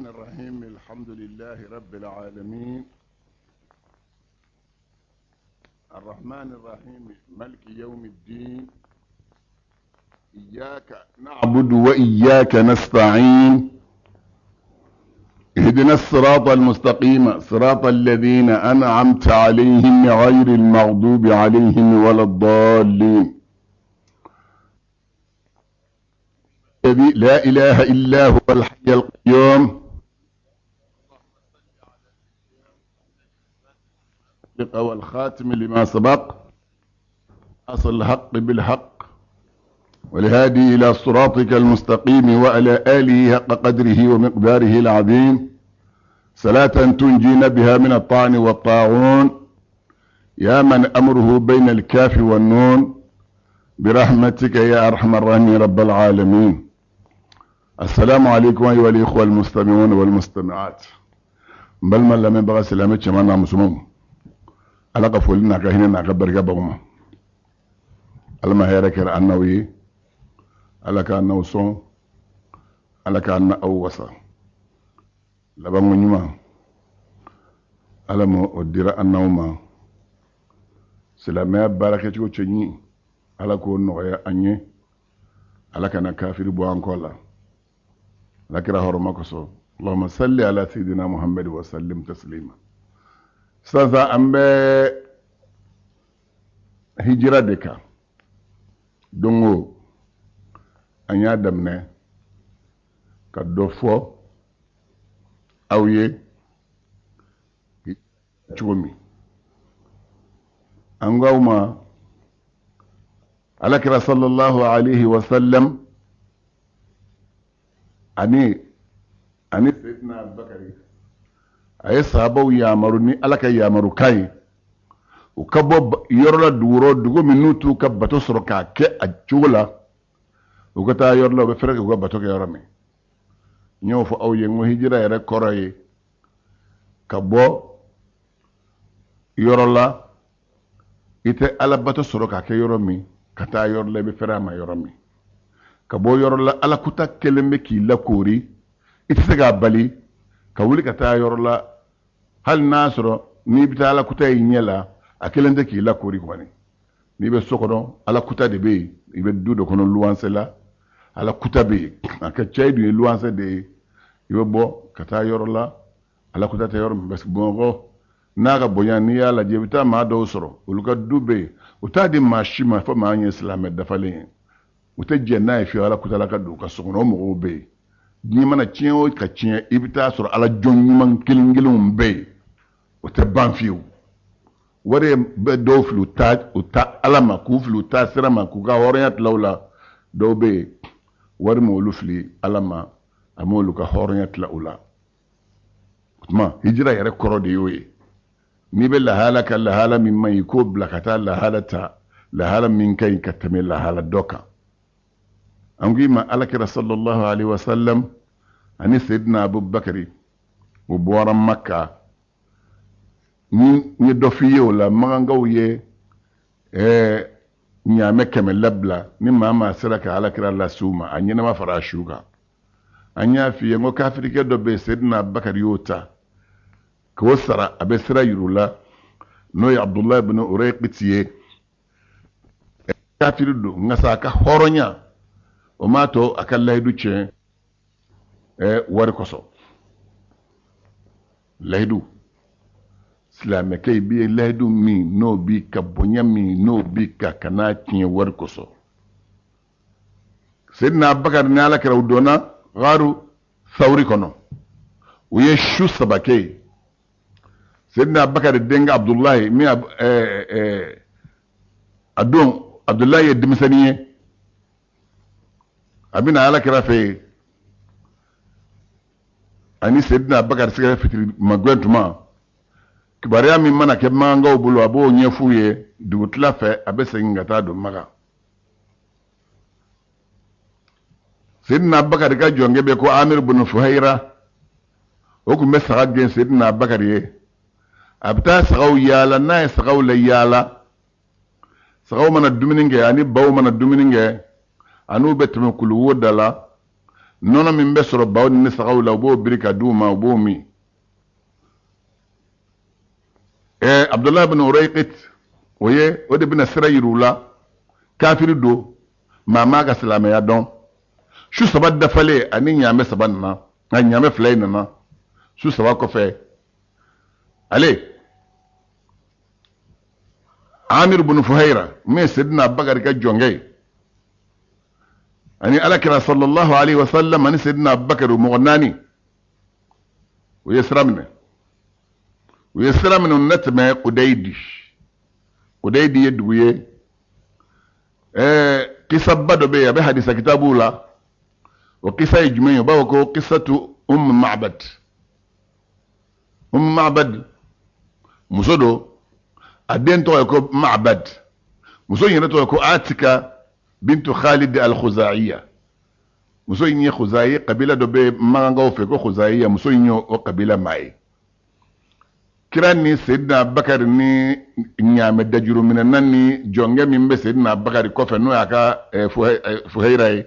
الرحيم الحمد لله رب العالمين الرحمن الرحيم ملك يوم الدين إياك نعبد وإياك نستعين اهدنا الصراط المستقيم صراط الذين أنعمت عليهم غير المغضوب عليهم ولا الضالين الذي لا إله إلا هو الحي القيوم والخاتم لما سبق أصل الحق بالحق والهادي إلى صراطك المستقيم وعلى آله حق قدره ومقداره العظيم صلاة تنجينا بها من الطعن والطاعون يا من أمره بين الكاف والنون برحمتك يا أرحم الراحمين رب العالمين السلام عليكم أيها الإخوة المستمعون والمستمعات n balima lamɛnbaga silamɛ cɛman n'a musomanw ala ka foli n'a ka hinɛ n'a ka barika b'aw ma ala ma hɛrɛ kɛra an n'aw ye ala k'an n'aw sɔn ala k'an n'aw wasa labanko ɲuman ala ma o dira an n'aw ma silamɛya baarakɛcogo cɛɲi ala k'o nɔgɔya an ye ala kana kafiri bɔ an kɔ la ala kira hɔrɔma kosɔn allahumma salli ala sayyidina muhammad wa sallim taslima sisan an bɛ hijira de kan don o an y'a daminɛ ka dɔ fɔ aw ye cogo min an ko aw ma alakira sallallahu alaihi wasallam ani sayyidina abubakari a ye sahabaw yamaru ni ala ka yamarukan ye u ka bɔ yɔrɔ la dugu rɔ dugu min n'u t'u ka bato sɔrɔ k'a kɛ a cogo la u ka taa yɔrɔ la u bɛ fɛrɛ k'u ka bato kɛ yɔrɔ min n y'o fɔ aw ye n ko hijira yɛrɛ kɔrɔ ye ka bɔ yɔrɔ la i tɛ alabato sɔrɔ k'a kɛ yɔrɔ min ka taa yɔrɔ la i bɛ fɛrɛ a ma yɔrɔ min ka bɔ yɔrɔ la alakuta kelen bɛ k'i lakoori i tɛ se k'a bali ka wuli ka taa yɔrɔ la hali n'a sɔrɔ n'i bɛ taa alakuta y'i ɲɛ la a kelen tɛ k'i lakoori kɔni n'i bɛ so kɔnɔ alakuta de bɛ yen i bɛ du dɔ kɔnɔ luwanse la alakuta bɛ yen a ka ca i dun ye luwanse de ye i bɛ bɔ ka taa yɔrɔ la alakuta tɛ yɔrɔ min parce que bamakɔ n'a ka bonya n'i y'a lajɛ i bɛ taa maa dɔw sɔrɔ olu ka du bɛ yen u t'a di maa si ma fo maa ye silamɛ dafalen ye u tɛ jɛn n'a ye fiyewu alakutala ka don u ka so kɔnɔ o mɔgɔw bɛ yen diɲɛ mana tiɲɛ o ka tiɲɛ i bɛ taa sɔrɔ ala jɔn ɲuman kelen kelenw bɛ yen o tɛ ban fiyewu wari bɛ dɔw fili u ta ala ma k'u fili u ta sira ma k'u ka hɔrɔnya tila u la dɔw bɛ yen wari m'olu fili ala ma a m'olu ka hɔrɔnya tila u la o tuma hijira yɛrɛ kɔrɔ de y'o ye n'i bɛ lahala kan lahala min man ɲi k'o bila ka taa lahala ta lahala min ka ɲi ka tɛmɛ lahala dɔ kan an ko i ma alakira sallallahu alaihi wasallam ani seydina abubakari u bɔra maka ni n ye dɔ f'i ye o la makankaw ye ɛɛ ɲaamɛ kɛmɛ labila ni maa maa sera ka alakira lase u ma a ɲɛnama fara a su kan an y'a f'i ye n ko kafirikɛ dɔ bɛ yen seydina abubakari y'o ta k'o sara a bɛ sira yir'u la n'o ye abudulayi bin urayqiti ye kafiri don nka sa a ka hɔrɔnya o m'a to a ka layidu tiɲɛ wari kosɔn layidu silamɛkɛ i bɛ layidu min n'o b'i kan bonya min n'o b'i kan kan'a tiɲɛ wari kosɔn Seydina Abubakar ni Ala kira u donna gaaru sawuri kɔnɔ u ye su saba kɛ yen Seydina Abubakar denkɛ Abudulayi min a don Abudulayi ye denmisɛnnin ye a bɛ na Ala kira fɛ yen ani Seydina Abubakar sigira fitiri magɛn tuma kibaruya min mana kɛ makankaw bolo a b'o ɲɛf'u ye dugutila fɛ a bɛ segin ka taa don Makan Seydina Abubakar ka jɔnkɛ bɛ ko Amir bin Fuhayira o tun bɛ saga gɛn Seydina Abubakar ye a bɛ taa sagaw yaala n'a ye sagaw la yaala sagaw mana dumuni kɛ ani baw mana dumuni kɛ a n'u bɛ tɛmɛ kuluwo da la Nɔnɔ min bɛ sɔrɔ baw ni sagaw la, u b'o biri ka d'u ma, u b'o min. Ɛɛ Abdulayi bin Urayqit, o ye o de bɛna sira yir'u la. Kafiri don, maa m'a ka silamɛya dɔn. Su 3 dafalen, ani ɲaamɛ 3 nana, nka ɲaamɛ 2 in nana su 3 kɔfɛ. Ale Amir bin Fuhaira, min ye Sedina Abubakar ka jɔnkɛ ye, ani Alakira sallallahu alaihi wasallam ani Sedina Abubakar, mɔgɔ naani, u ye sira minɛ. U ye sira minɛ, u nana tɛmɛ Kudayidi. Kudayidi ye dugu ye, kisaba dɔ bɛ yen, a bɛ hadisa kitabuw la. O kisa ye jumɛn ye? U b'a fɔ ko kisatu Umm Ma'bad. Umm Ma'bad muso don, a den tɔgɔ ye ko Ma'bad. Muso in yɛrɛ tɔgɔ ye ko Atika bintu Khalid al-Khuzaiya. Muso in ye Khuzayi kabila dɔ bɛ Makankaw fɛ ko Khuzaiya, muso in ye o kabila maa ye. Kira ni Seydina Bakari ni ɲaamɛ dajuruminɛna ni jɔnkɛ min bɛ Seydina Bakari kɔfɛ, n'o y'a ka Fuhayira ye,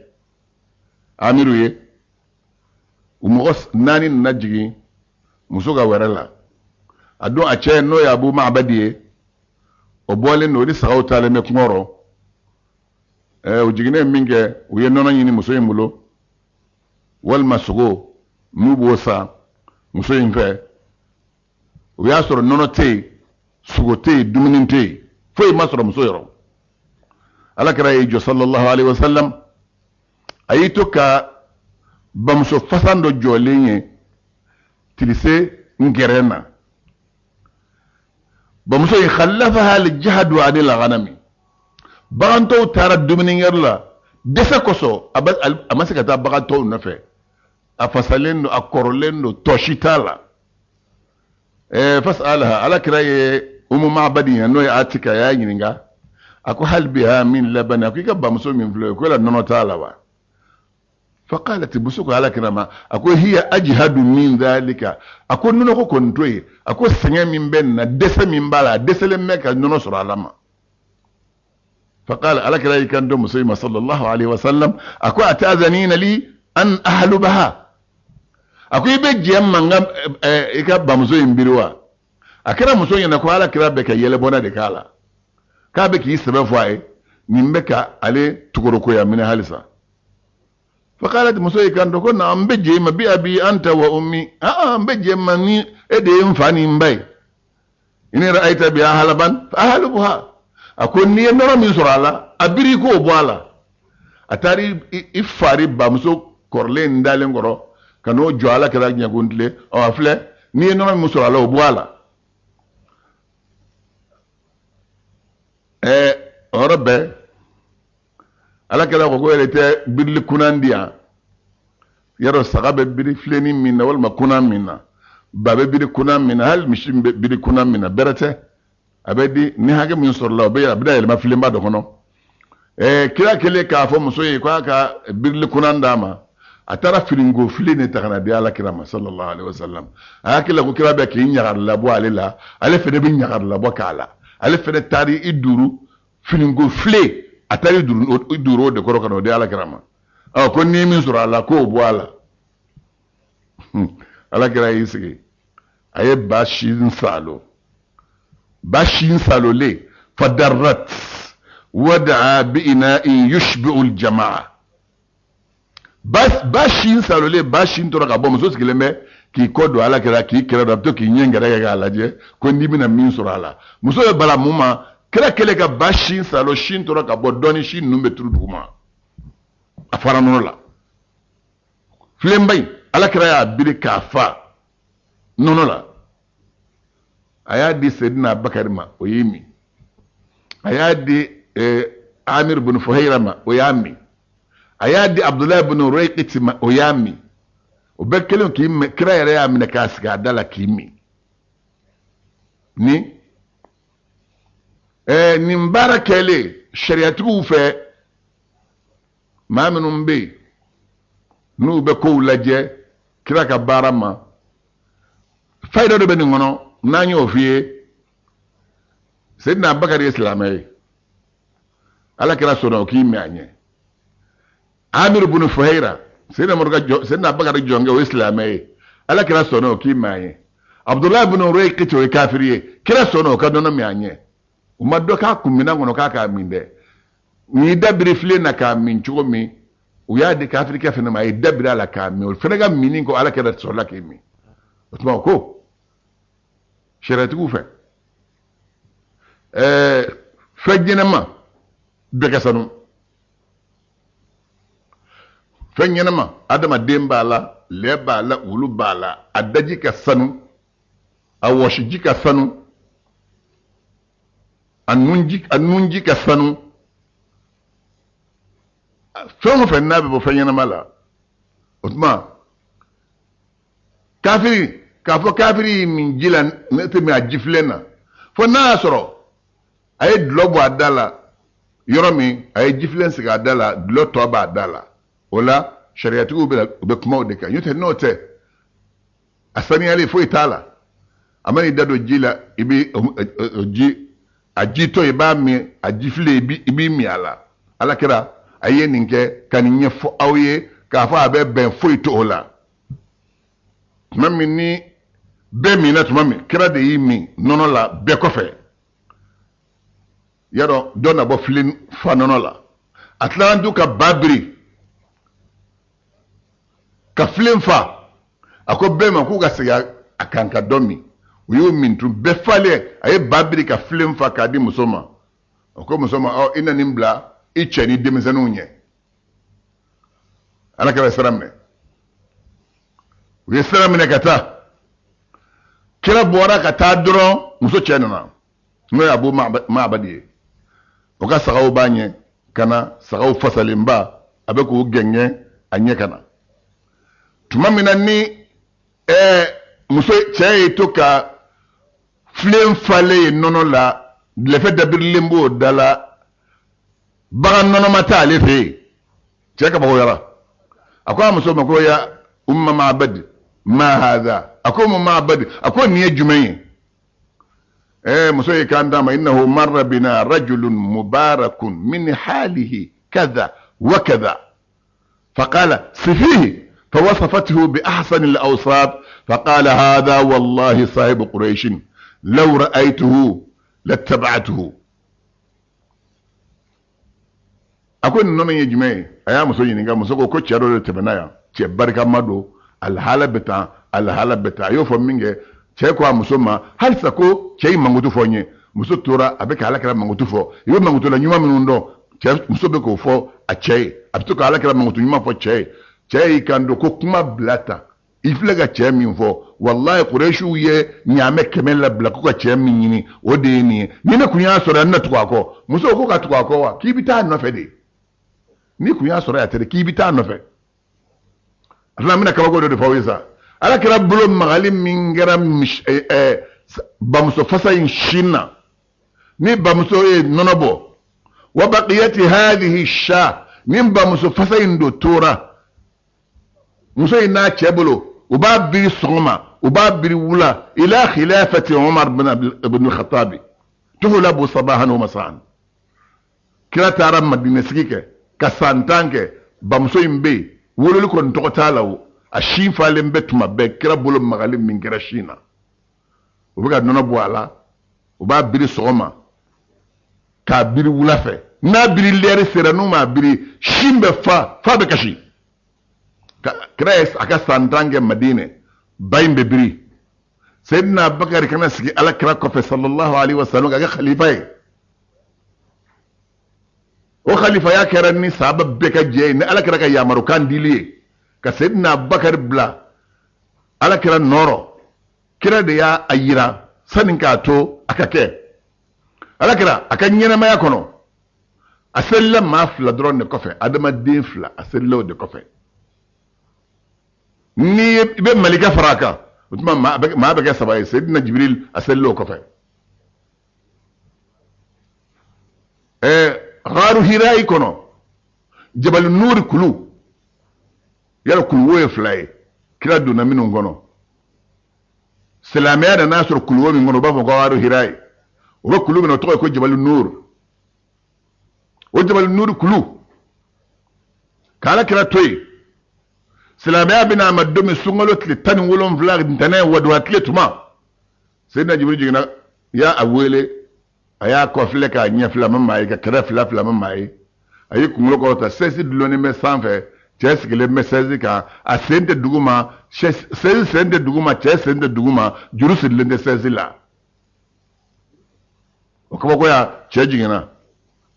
Amiru ye, u mɔgɔ naani nana jigin muso ka wɛrɛ la. A don a cɛ, n'o ye Abu Ma'badi ye, o bɔlen don, o ni sagaw taalen bɛ kungo rɔ. O jiginnen min kɛ, u ye nɔnɔ ɲini muso in bolo, walima sogo, n'u b'o san muso in fɛ. U y'a sɔrɔ nɔnɔ tɛ yen, sogo tɛ yen, dumuni tɛ yen, foyi ma sɔrɔ muso yɔrɔ. Ala kira y'i jɔ sallallahu alaihi wasallam, a y'i to ka bamuso fasan dɔ jɔlen ye tilise ngɛrɛ na. Bamuso in khallafaha al-jahdu anil ghanami, bagan tɔw taara dumunikɛyɔrɔ la, dɛsɛ kosɔn a ma se ka taa bagan tɔw nɔfɛ. A fasalen don, a kɔrɔlen don, tɔsi t'a la. Fasalaha, Ala kira ye Umu Ma'badi ye, n'o ye Atika, a y'a ɲininka, a ko hal biha min labani, a ko i ka bamuso min filɛ, ko yala nɔnɔ t'a la wa? Faqalat, muso ko Ala kira ma, a ko hiya ajhadu min dhalika, a ko nɔnɔ ko kɔni to yen, a ko sɛgɛn min bɛ nin na, dɛsɛ min b'a la, a dɛsɛlen bɛ ka nɔnɔ sɔrɔ a la ma. Faqala, Ala kira y'i kanto muso in ma sallallahu alaihi wasallam, a ko atazanina li an ahlubaha, a ko i bɛ jɛ n ma n ka i ka bamuso in biri wa? A kɛra muso ɲɛna ko Ala kira bɛ ka yɛlɛbɔnna de k'a la, k'a bɛ k'i sɛbɛ fɔ a ye, nin bɛ ka ale togorokoya minɛ halisa. Faqalat, muso y'i kanto ko na, n bɛ jɛ i ma, bi abi anta wa ummi, aa n bɛ jɛ ma ni e de ye n fa ni n ba ye. In ra'ayta biha halaban fa ahlubuha, a ko n'i ye nɔnɔ min sɔrɔ a la, a biri i k'o bɔ a la. A taara i fari bamuso kɔrɔlen in dalen kɔrɔ ka n'o jɔ Ala kira ɲɛkun tile. Ɔ a filɛ, n'i ye nɔnɔ min sɔrɔ a la, o bɔ a la. O yɔrɔ bɛɛ Ala kira ko ko yɛrɛ tɛ birili kunan di yan yarɔ, saga bɛ biri filennin min na walima kunan min na, ba bɛ biri kunan min na, hali misi bɛ biri kunan min na, bɛrɛ tɛ. A bɛ di ni hakɛ min sɔrɔla, o bɛ a bɛna yɛlɛma filenba dɔ kɔnɔ. Kira kɛlen k'a fɔ muso ye k'a ka birili kunan d'a ma, a taara fininko filen de ta ka na di Ala kira ma sallallahu alaihi wasallam. A hakili la ko kira bɛ k'i ɲagari labɔ ale la, ale fɛnɛ bɛ ɲagari labɔ k'a la. Ale fɛnɛ taara i duuru finiko filen, a taara i duuru o de kɔrɔ ka na o di Ala kira ma. Ɔ ko n'i ye min sɔrɔ a la, k'o bɔ a la. Ala kira y'i sigi, a ye ba sin salo, ba sin salolen, fadarrat wadaa bi ina'in yushbi'u al-jama'a. Ba sin salolen, ba sin tora ka bɔ, muso sigilen bɛ k'i kɔ don Ala kira, k'i kɛrɛ don, a bɛ to k'i ɲɛ gɛrɛ kɛ k'a lajɛ ko n'i bɛna min sɔrɔ a la. Muso ye bala mun ma, kira kɛlen ka ba sin salo, sin tora ka bɔ dɔɔni, sin ninnu bɛ turu duguma, a fara nɔnɔ la. Filenba in, Ala kira y'a biri k'a fa nɔnɔ la, a y'a di Seydina Abubakari ma, o y'i min. A y'a di Amir bin Fuhaira ma, o y'a min. A y'a di Abdulayi bin Urayqiti ma, o y'a min. O bɛɛ kelen k'i min, kira yɛrɛ y'a minɛ k'a sigi a da la k'i min. Ni nin baara kɛlen sariyatigiw fɛ, maa minnu bɛ yen n'u bɛ kow lajɛ kira ka baara ma, fayida dɔ bɛ nin kɔnɔ n'an y'o f'i ye. Seydina Abubakari ye silamɛ ye, Ala kira sɔnna o k'i min a ɲɛ. Amir bin Fuhaira Seyidina Umaru ka jɔn, Seyidina Abubakar jɔnkɛ, o ye silamɛ ye, ala kira sɔnna o k'i min a ɲɛ. Abudulayi bin Urayqit, o ye kafiri ye, kira sɔnna o ka nɔnɔ min a ɲɛ. U ma dɔ k'a kun minɛn kɔnɔ k'a k'a min dɛ. U y'i dabiri filen na k'a min cogo min, u y'a di kafirikɛ fana ma, a ye dabiri a la k'a min. O fana ka minni kɔ, ala kira sɔrɔla k'i min. O tuma o ko sariyatigiw fɛ, fɛn ɲɛnama bɛɛ ka sanu. Fɛn ɲɛnama, adamaden b'a la, lɛ b'a la, wulu b'a la, a daji ka sanu, a wɔsiji ka sanu, a nunji ka sanu. Fɛn o fɛn n'a bɛ bɔ fɛn ɲɛnama la, o tuma kafiri, k'a fɔ kafiri y'i min ji la, ne tɛ min a jifilen na, fo n'a y'a sɔrɔ a ye dulɔ bɔ a da la yɔrɔ min, a ye jifilen sigi a da la, dulɔ tɔ b'a da la. O la sariyatigiw bɛ u bɛ kuma o de kan. N'o tɛ, n'o tɛ, a saniyali foyi t'a la. A man'i da don ji la, i bɛ ji, a ji tɔ i b'a min, a jifilen i b'i min a la. Ala kira a ye nin kɛ ka nin ɲɛfɔ aw ye k'a fɔ a bɛ bɛn, foyi t'o la. Tuma min ni bɛɛ minna, tuma min kira de y'i min nɔnɔ la bɛɛ kɔfɛ, yadɔ dɔ na bɔ filen fa nɔnɔ la. A tilara du ka ba biri ka filen fa, a ko bɛɛ ma k'u ka segin a kan ka dɔ min. U y'o min tun, bɛɛ falen. A ye ba biri ka filen fa k'a di muso ma. O ko muso ma: "Ɔ, i na nin bila i cɛ ni denmisɛnninw ɲɛ." Ala kɛra sira minɛ, u ye sira minɛ ka taa. Kira bɔra ka taa dɔrɔn, muso cɛ nana, n'o ye Abu Maabadi ye. O ka sagaw b'a ɲɛ ka na, sagaw fasalenba, a bɛ k'u gɛngɛn a ɲɛ ka na. Tuma min na ni muso cɛ ye to ka filen falen ye nɔnɔ la, lɛfɛ dabirilen b'o da la, bagan nɔnɔma t'ale fɛ yen, cɛ kabakoyara. A ko a muso ma ko: "Ya Umma Maabadi, ma hadha?" A ko: "Umma Maabadi," a ko, "nin ye jumɛn ye?" Muso ye kan d'a ma: "Innahu marra bina rajulun mubarakun min halihi kaza wa kaza, فقال صفيه، فوصفته بأحسن الأوصاف، فقال: هذا والله صاحب قريش، لو رأيته لاتبعته." A ko nin nɔnɔ ye jumɛn ye? A y'a muso ɲininka. Muso ko ko cɛ dɔ de tɛmɛna yan, cɛ barikama don, alihala bɛ tan, alihala bɛ tan. A y'o fɔ min kɛ, cɛ ko a muso ma halisa ko cɛ ye mankutu fɔ n ye. Muso tora a bɛ ka alakira mankutu fɔ. I bɛ mankutu la ɲuman minnu dɔn, cɛ muso bɛ k'o fɔ a cɛ ye, a bɛ to ka alakira mankutu ɲuman fɔ cɛ ye. Cɛ y'i kan don ko: "Kuma bila tan, i filɛ ka cɛ min fɔ, walayi Kuresiw ye ɲaamɛ 100 labila ko ka cɛ min ɲini, o de ye nin ye. Ni ne kun y'a sɔrɔ yan, ne na tugu a kɔ." Muso ko ka tugu a kɔ wa? K'i bɛ taa a nɔfɛ de. N'i kun y'a sɔrɔ yan tɛ, k'i bɛ taa a nɔfɛ. A tila, n bɛna kabako dɔ de fɔ aw ye sa. Ala kɛra bolo magali min kɛra bamuso fasa in sin na, ni bamuso ye nɔnɔ bɔ, wa baqiyati hadhihi sha, ni bamuso fasa in do tora muso in n'a cɛ bolo, u b'a biri sɔgɔma, u b'a biri wula, ila khilafati Umar ibn Khattabi, tuhlabu sabahan wa masaan. Kira taara Madinɛ sigi kɛ ka san 10 kɛ, bamuso in bɛ yen, wololi kɔni tɔgɔ t'a la o, a sin falen bɛ tuma bɛɛ. Kira bolo magali min kɛra sin na, u bɛ ka nɔnɔ bɔ a la, u b'a biri sɔgɔma k'a biri wula fɛ. N'a biri lɛri sera, n'u m'a biri, sin bɛ fa fa bɛ kasi. Kira ye a ka san 10 kɛ Madinɛ, ba in bɛ biri. Seyidina Bakari kana sigi ala kira kɔfɛ, sallallahu alaihi wa sallam, ka kɛ khalifa ye. O khalifaya kɛra ni sahaba bɛɛ ka jɛ ye, ni ala kira ka yamarukan dili ye ka Seyidina Bakari bila ala kira nɔrɔ. Kira de y'a a yira sani k'a to a ka kɛ ala kira a ka ɲɛnamaya kɔnɔ. A selila maa fila dɔrɔn de kɔfɛ, adamaden fila, a selila o de kɔfɛ. Ni i bɛ malika fara a kan, o tuma maa bɛ kɛ saba ye. Seyidina Jibril, a selila o kɔfɛ. Gharu Hirayi kɔnɔ, Jabali Nuri kulu, yala kuluwo ye fila ye kira donna minnu kɔnɔ. Silamɛya nana sɔrɔ kuluwo min kɔnɔ, u b'a fɔ ko Gharu Hirayi. O bɛ kulu min na, o tɔgɔ ye ko Jabali Nuri. O Jabali Nuri kulu, k'ala kira to yen. Silamɛya bɛ na a ma don min, sunkalo tile 17, ntɛnɛn waduha tile tuma, Seyidina Jibiri jiginna, y'a wele. A y'a kɔfilɛ k'a ɲɛfilɛ, a ma maa ye, ka kɛrɛ fila fila, a ma maa ye. A y'i kunkolo kɔrɔta, sɛsi dulonnen bɛ sanfɛ, cɛ sigilen bɛ sɛsi kan, a sen tɛ dugu ma, sɛsi sen tɛ dugu ma, cɛ sen tɛ dugu ma, juru sirilen tɛ sɛsi la. O kabakoya, cɛ jiginna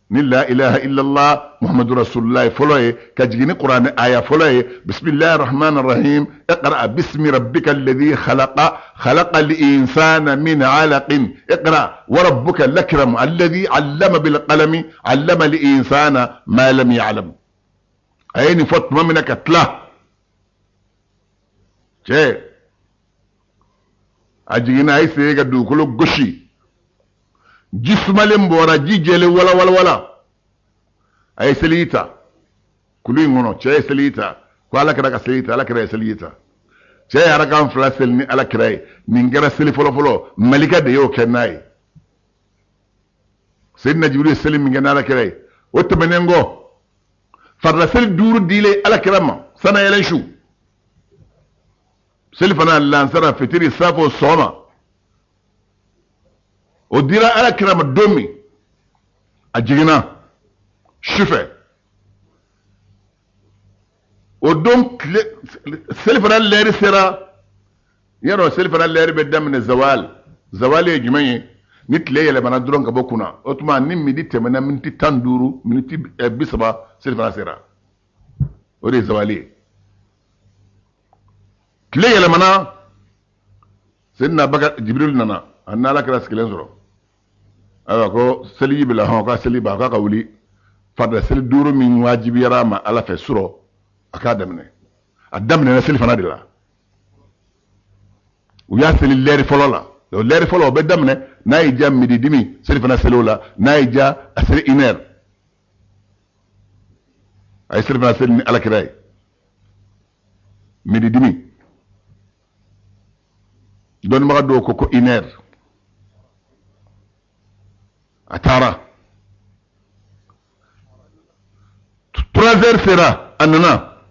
ni la ilaha illallah muhammadu rasulullah fɔlɔ ye, ka jigin ni kuranɛ aya fɔlɔ ye, bisimilahi rahman rahim, iqra bismi rabbika alladhi khalaqa, khalaqa al-insana min alaqin, iqra wa rabbuka al-akram alladhi allama bil qalami, allama al-insana ma lam ya'lam. A ye nin fɔ tuma min na ka tila, cɛ a jiginna, a ye sen ka dugukolo gosi, ji sumalen bɔra, ji jɛlen walawalawala. A ye seliji ta kulu in kɔnɔ. Cɛ ye seliji ta ko ala kira ka seliji ta. Ala kira ye seliji ta, cɛ ye arakan fila seli ni ala kira ye. Nin kɛra seli fɔlɔfɔlɔ, malika de y'o kɛ n'a ye. Seyidina Jibiri ye seli min kɛ n'ala kira ye, o tɛmɛnen kɔ, farila seli duuru dilen ala kira ma sanayɛlɛn su, selifana, lansara, fitiri, safo, sɔgɔma, o dira ala kira ma don min a jiginna sufɛ, o don tile selifana lɛri sera. Yɔrɔ selifana lɛri bɛ daminɛ zawal. Zawal ye jumɛn ye? Ni tile yɛlɛmana dɔrɔn ka bɔ kunna, o tuma ni midi tɛmɛna miniti 15, miniti 30, selifana sera, o de ye zawali ye. Tile yɛlɛmana, Seyidina Bakar Jibril nana, a n'ala kira sigilen sɔrɔ. Ayiwa, ko seliji b'i la? Hɔn, k'a seli b'a, k'a ka wuli farida seli duuru min wajibiyara a ma ala fɛ surɔ, a k'a daminɛ. A daminɛna selifana de la. U y'a seli lɛri fɔlɔ la. O lɛri fɔlɔ, o bɛ daminɛ n'a y'i diya midi demi, selifana seli o la, n'a y'i diya a seli une heure. A ye selifana seli ni alakira ye midi demi. Dɔnnibaga dɔw ko ko une heure. A taara, 3 heures sera, a nana,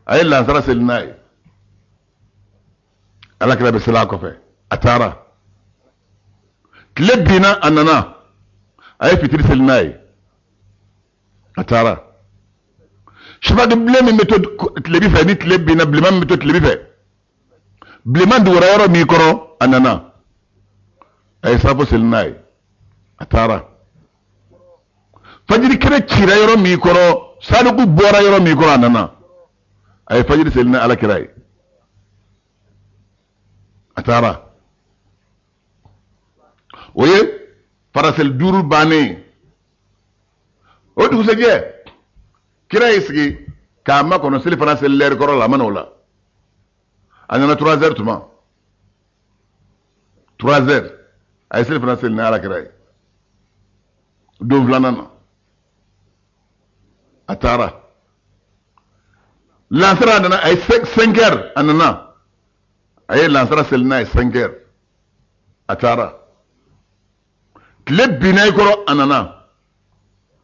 a ye lansara seli n'a ye, alakira bɛ seli a kɔfɛ. A taara, tile binna, a nana, a ye fitiri seli n'a ye, a taara. Safaki bilen min bɛ to tilebi fɛ, ni tile binna, bilenman min bɛ to tilebi fɛ, bilenman dugura yɔrɔ min kɔrɔ, a nana, a ye safo seli n'a ye, a taara. Fajiri kɛnɛ cira yɔrɔ min kɔrɔ, sadiku bɔra yɔrɔ min kɔrɔ, a nana, a ye fajiri seli ni alakira ye, a taara. O ye faraseli duuru bannen ye. O dugusɛjɛ, kira y'i sigi k'a makɔnɔ selifana seli lɛri kɔrɔ la. A ma na o la, a nana 3 heures tuma, 3 heures, a ye selifana seli ni alakira ye. Don filanan na, a taara lansara, a nana, a ye 5 heures, a nana, a ye lansara seli n'a ye 5 heures, a taara. Tile binna i kɔrɔ, a nana,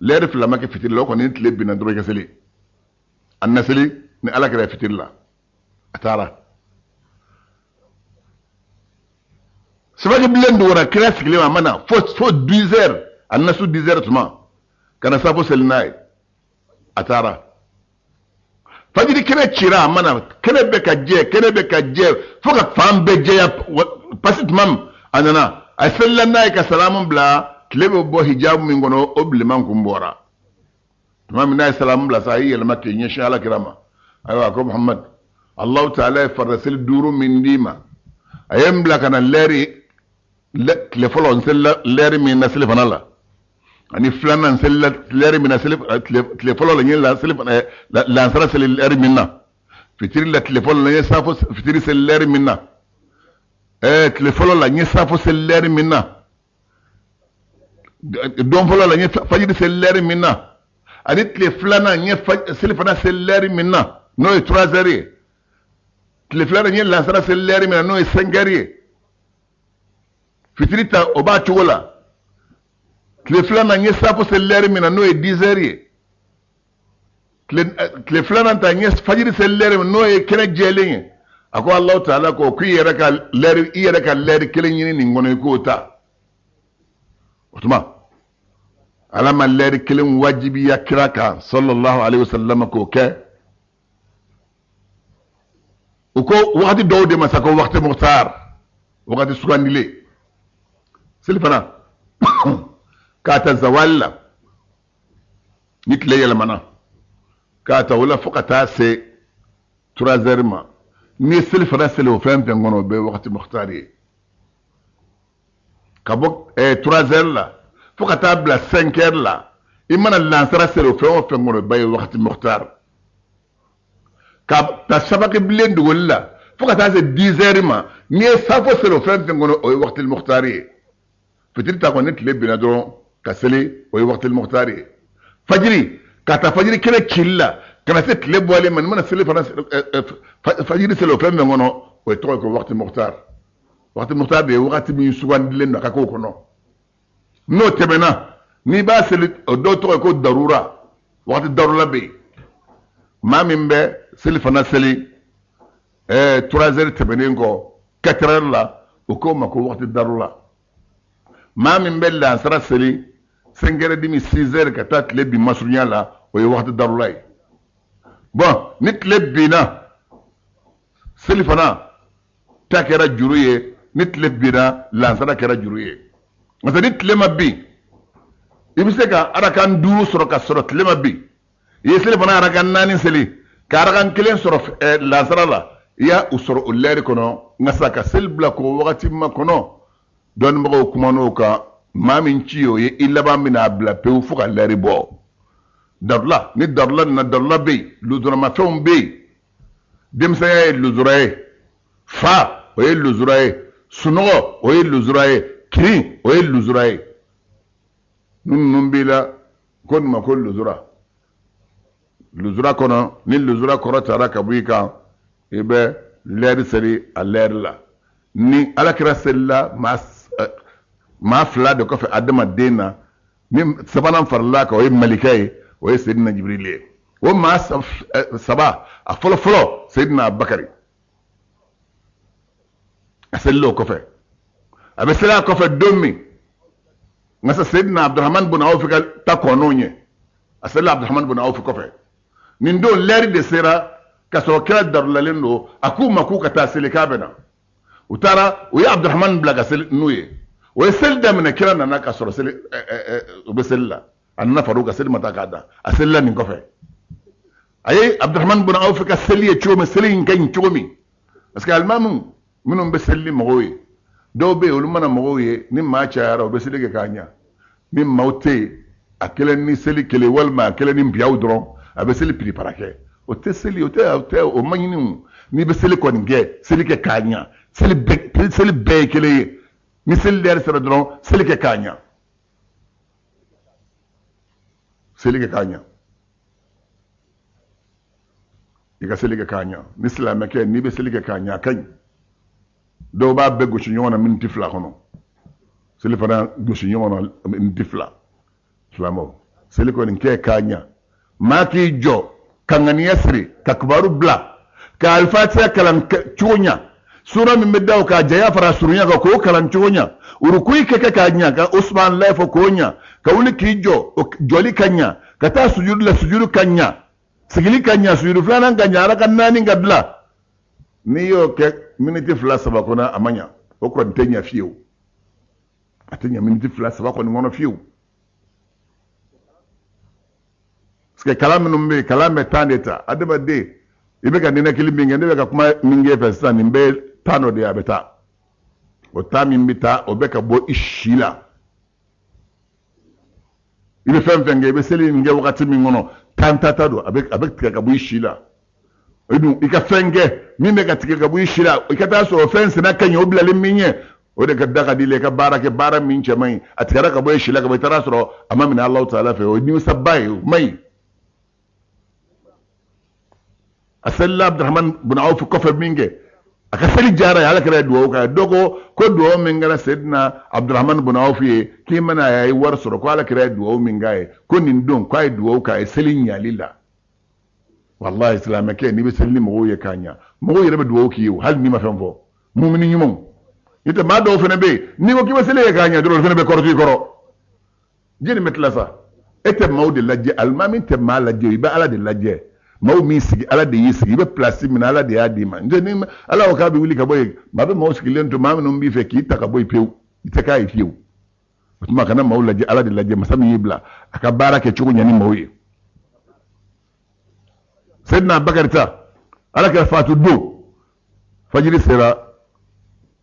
lɛri fila ma kɛ fitiri la. O kɔni, ni tile binna dɔrɔn, i ka seli. A nana seli ni ala kira fitiri la, a taara. Sabaki bilen dugura, kira sigilen, a ma na fo 10 heures. A nana su 10 heures tuma ka na safo seli n'a ye, a taara. Fajiri kɛnɛ cira, a ma na. Kɛnɛ bɛ ka jɛ, kɛnɛ bɛ ka jɛ fo ka fan bɛɛ jɛya pasi tuma min, a nana, a selila n'a ye ka salamu bila. Tile bɛ bɔ hijabu min kɔnɔ, o bilenman kun bɔra. Tuma min n'a ye salamu bila sa, a y'i yɛlɛma k'i ɲɛsin ala kira ma. Ayiwa, ko Muhamad, Alahu taala ye faridaseli duuru min d'i ma, a ye n bila ka na lɛri tile fɔlɔ, n selila lɛri min na selifana la, ani filanan, n selila lɛri min na seli tile fɔlɔ la, n ye lansara seli lɛri min na, fitiri la tile fɔlɔ la, n ye safo fitiri seli lɛri min na, tile fɔlɔ la, n ye safo seli lɛri min na, don fɔlɔ la, n ye fajiri seli lɛri min na, ani tile filanan, n ye selifana seli lɛri min na, n'o ye 3 heures ye, tile filanan, n ye lansara seli lɛri min na, n'o ye 5 heures ye, fitiri ta, o b'a cogo la, tile filanan, n ye safo seli lɛri min na, n'o ye 10 heures ye. Tile filanan ta, n ye fajiri seli lɛri min, n'o ye kɛnɛ jɛlen ye, a ko Alahu taala ko k'i yɛrɛ ka lɛri, i yɛrɛ ka lɛri kelen ɲini nin kɔnɔ, i k'o ta. O tuma Ala ma lɛri kelen wajibiya kira kan sallallahu alaihi wasallam k'o kɛ. U ko wagati dɔw de ma sa ko wagati muhtar, wagati sugandilen. Selifana k'a ta zawali la, ni tile yɛlɛmana, k'a ta o la fo ka taa se 3 heures ma, n'i ye selifana seli o fɛn fɛn kɔnɔ, o bɛɛ ye wagati muhtar ye. Ka bɔ 3 heures la fo ka taa bila 5 heures la, i mana lansara seli o fɛn o fɛn kɔnɔ, o bɛɛ ye wagati muhtar. Ka ta safaki bilen dogoli la fo ka taa se 10 heures ma, n'i ye safo seli o fɛn fɛn kɔnɔ, o ye wagati muhtar ye. Fitiri ta kɔni, ni tile binna dɔrɔn ka seli, o ye wagati muhtar ye. Fajiri, ka ta fajiri kɛnɛ cili la ka na se tile bɔlen ma, n'i mana seli fana fajiri seli o fɛn fɛn kɔnɔ, o ye tɔgɔ ye ko wagati muhtar. Wagati muhtar de ye wagati min sugandilen don a ka k'o kɔnɔ. N'o tɛmɛna, n'i b'a seli, o dɔw tɔgɔ ye ko darura, wagati darura bɛ yen. Maa min bɛ selifana seli 3 heures tɛmɛnen kɔ 4 heures la, o k'o ma ko wagati darura. Maa min bɛ lansara seli 5 heures demi, 6 heures, ka taa tile bin masurunya la, o ye wagati darura ye. Bon, ni tile binna, selifana ta kɛra juru ye. Ni tile binna, lansara kɛra juru ye. Parce que ni tile ma bin, i bɛ se ka arakan 5 sɔrɔ ka sɔrɔ tile ma bin. I ye selifana arakan 4 seli ka arakan 1 sɔrɔ lansara la, i y'a o sɔrɔ o lɛri kɔnɔ. Nka sa ka seli bila k'o wagati ma kɔnɔ, dɔnnibagaw kuman'o kan. Maa min ci o ye, i laban bɛna a bila pewu fo ka lɛri bɔ. Darula, ni darula nana, darula bɛ yen, lujuramafɛnw bɛ yen. Denmisɛnya ye lujura ye, fa o ye lujura ye, sunɔgɔ o ye lujura ye, kirin o ye lujura ye. Ninnu b'i la ko nin ma ko lujura. Lujura kɔnɔ, ni lujura kɔrɔ taara ka bɔ i kan, i bɛ lɛri seli a lɛri la. Ni Ala kira selila maa 2 de kɔfɛ adamaden na, ni sabanan farala kan, o ye malikɛ ye, o ye Seydina Jibril ye. O maa 3, a fɔlɔ fɔlɔ Seydina Abubakari, a selila o kɔfɛ. A bɛ seli a kɔfɛ don min, nka sa Seydina Abdurahman bun Awf ka ta kɔn'o ɲɛ, a selila Abdurahman bun Awf kɔfɛ. Nin don lɛri de sera ka sɔrɔ kira darulalen don. A k'u ma k'u ka taa seli, k'a bɛ na. U taara, u ye Abdurahman bila ka seli n'u ye. O ye seli daminɛ, kira nana ka sɔrɔ seli u bɛ seli la. A nana far'u kan, seli ma taa k'a dan, a selila nin kɔfɛ. A ye Abdurahman bun Awf ka seli ye cogo min, seli in ka ɲi cogo min, parce que alimamu minnu bɛ seli ni mɔgɔw ye, dɔw bɛ yen, olu mana mɔgɔw ye, ni maa cayara, u bɛ seli kɛ k'a ɲa. Ni maaw tɛ yen, a kelen ni seli kelen walima a kelen ni biyaw dɔrɔn, a bɛ seli piripara kɛ. O tɛ seli, o tɛ, o tɛ, o ma ɲini o. N'i bɛ seli kɔni kɛ, seli kɛ k'a ɲa. Seli bɛɛ ye kelen ye. Ni seli lɛri sera dɔrɔn, seli kɛ k'a ɲa, seli kɛ k'a ɲa. I ka seli kɛ k'a ɲa. Ni silamɛkɛ, n'i bɛ seli kɛ k'a ɲa, a ka ɲi. Dɔw b'a bɛɛ gosi ɲɔgɔn na miniti 2 kɔnɔ, seli fana gosi ɲɔgɔn na miniti 2. Silamɛw, seli kɔni kɛ k'a ɲa. Maa k'i jɔ ka ŋaniya siri, ka kibaru bila, ka alifatiya kalan cogo ɲa, sura min bɛ da o k'a janya fara surunya kan, k'o kalan cogo ɲa, urukui kɛ k'a ɲa, ka usman layi fɔ k'o ɲa, ka wuli k'i jɔ, o jɔli ka ɲa, ka taa sujudu la, sujudu ka ɲa, sigili ka ɲa, sujudu filanan ka ɲa, araka 4 ka bila. N'i y'o kɛ miniti 2 3 kɔnɔ, a ma ɲa. O kɔni tɛ ɲa fiyewu, a tɛ ɲa miniti 2 3 kɔni kɔnɔ fiyewu. Parce que kalan minnu bɛ yen, kalan bɛ temps de ta. Adamaden, i bɛ ka ninakili min kɛ, ne bɛ ka kuma min kɛ fɛ sisan, nin bɛɛ ye temps dɔ de ye, a bɛ taa. O temps min bɛ taa, o bɛ ka bɔ i si la. I bɛ fɛn fɛn kɛ, i bɛ seli min kɛ wagati min kɔnɔ, temps tata don, a bɛ tigɛ ka bɔ i si la. O dun, i ka fɛn kɛ min bɛ ka tigɛ ka bɔ i si la, i ka taa sɔrɔ fɛn sɛnɛ ka ɲi, o bilalen min ɲɛ, o de ka da ka di la. I ka baara kɛ baara min cɛ man ɲi, a tigɛra ka bɔ i si la ka bɔ, i taara sɔrɔ a ma minɛ Alahu taala fɛ, o ye nimisaba ye, o man ɲi. A selila Abdurahman bun Awf kɔfɛ min kɛ, a ka seli diyara ye, Ala kira ye dugawu k'a ye. Dɔ ko dugawu min kɛra Seydina Abdurahman bun Awf ye, k'i mana a ye wari sɔrɔ, ko Ala kira ye dugawu min k'a ye, ko nin don k'a ye dugawu k'a ye seli ɲali la. Walahi, silamɛkɛ, n'i bɛ seli ni mɔgɔw ye k'a ɲa, mɔgɔw yɛrɛ bɛ dugawu k'i ye o, hali n'i ma fɛn fɔ. Mumini ɲumanw n'o tɛ, maa dɔw fana bɛ yen, n'i ko k'i bɛ seli ye k'a ɲa dɔrɔn, olu fana bɛ kɔrɔtɔ i kɔrɔ. Jɛni bɛ tila sa, e tɛ maaw de lajɛ, alimami tɛ maa lajɛ, i bɛ Ala de lajɛ. Maaw m'i sigi, Ala de y'i sigi. I bɛ pilasi min na, Ala de y'a d'i ma. N'o tɛ, ni Ala ko k'a bɛ wuli ka bɔ yen, maa bɛ maaw sigilen to, maa minnu b'i fɛ k'i ta ka bɔ yen pewu, i tɛ k'a ye fiyewu. O tuma, kana maaw lajɛ, Ala de lajɛ. Masa min y'i bila a ka baara kɛ cogo ɲɛ ni maaw ye. Seyidina Bakari ta, Ala kira fatu don fajiri sera,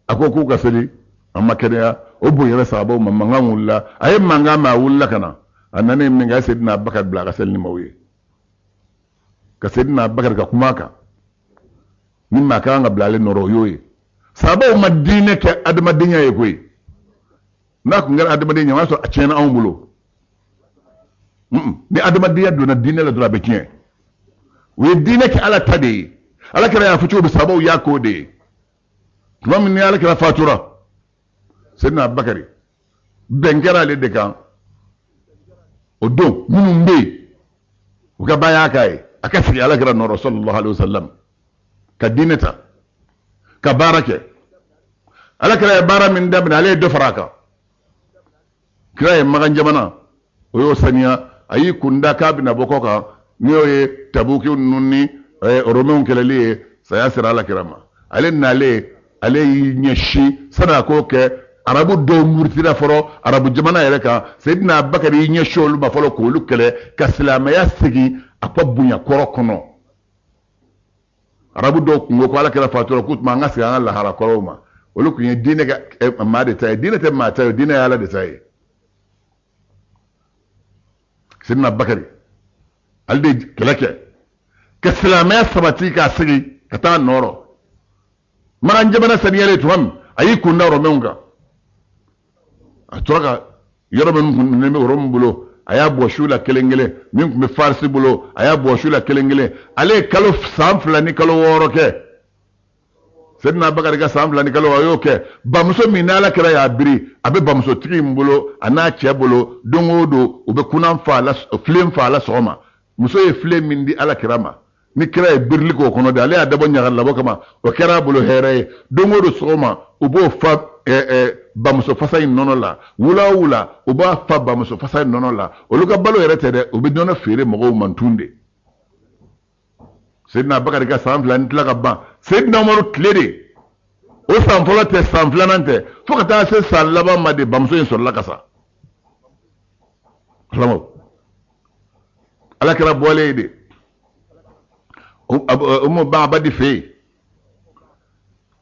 a ko k'u ka seli, a ma kɛnɛya, o bonyara sahabaw ma, mankan wulila. A ye mankan mɛn, a wulila ka na. A nanen min kɛ, a ye Seyidina Bakari bila a ka seli ni maaw ye, ka Seyidina Bakari ka kuma kan ni maa ka kan ka bila ale nɔrɔ, o y'o ye. Sahabaw ma diinɛ kɛ adamadenya ye koyi. N'a tun kɛra adamadenya ye, o y'a sɔrɔ a tiɲɛna anw bolo. Ni adamadenya donna diinɛ la dɔrɔn, a bɛ tiɲɛ. U ye diinɛ kɛ Ala ta de ye. Ala kira y'a fɔ cogo min, sahabaw y'a k'o de ye. Tuma min ni Ala kira fatura, Seyidina Bakari, bɛn kɛra ale de kan o don. Minnu bɛ yen, u ka baya k'a ye, a ka sigi Ala kira nɔrɔ, sallallahu alaihi wasallam, ka diinɛ ta ka baara kɛ. Ala kira ye baara min daminɛ, ale ye dɔ fara a kan. Kira ye Makan jamana, o y'o saniya. A y'i kun da k'a bɛna bɔ kɔ kan, n'o ye Tabuki ninnu ni Romɛnw kɛlɛli ye. Saya sera Ala kira ma. Ale nalen, ale y'i ɲɛsin sani a k'o kɛ, arabu dɔw murutira fɔlɔ arabu jamana yɛrɛ kan. Seyidina Bakari y'i ɲɛsin olu ma fɔlɔ k'olu kɛlɛ, ka silamɛya segin a ka bonya kɔrɔ kɔnɔ. Arabu dɔw kun ko ko Ala kira fatura, k'u tuma an ka segin an ka lahara kɔrɔw ma. Olu kun ye diinɛ kɛ maa de ta ye. Diinɛ tɛ maa ta ye, diinɛ ye Ala de ta ye. Seyidina Bakari, ale de ye kɛlɛ kɛ ka silamɛya sabati k'a segin ka taa nɔrɔ. Makan jamana saniyalen tuma min, a y'i kun da Rɔmɛnw kan. A tora ka yɔrɔ min kun bɛ Rɔmu bolo, a y'a bɔsi u la kelen kelen. Min tun bɛ Farisi bolo, a y'a bɔsi u la kelen kelen. Ale ye kalo san 2 ni kalo 6 kɛ. Seyidina Bakari ka san 2 ni kalo 6, a y'o kɛ. Bamuso min n'Ala kira y'a biri, a bɛ bamusotigi in bolo, a n'a cɛ bolo. Don o don, u bɛ kunan fa la, filen fa la sɔgɔma. Muso ye filen min di Ala kira ma, ni kira ye birili k'o kɔnɔ de, ale y'a dabɔ ɲagali labɔ kama, o kɛra a bolo hɛrɛ ye. Don o don sɔgɔma, u b'o fa bamuso fasa in nɔnɔ la. Wula o wula, u b'a fa bamuso fasa in nɔnɔ la. Olu ka balo yɛrɛ tɛ dɛ, u bɛ nɔnɔ feere mɔgɔw ma tun de. Seyidina Bakari ka san 2 ni tila ka ban, Seyidina Umaru tile de, o san fɔlɔ tɛ, san filanan tɛ, fo ka taa se san laban ma de, bamuso in sɔrɔla ka sa. Ala kira bɔlen de Umu Maabadi fɛ yen,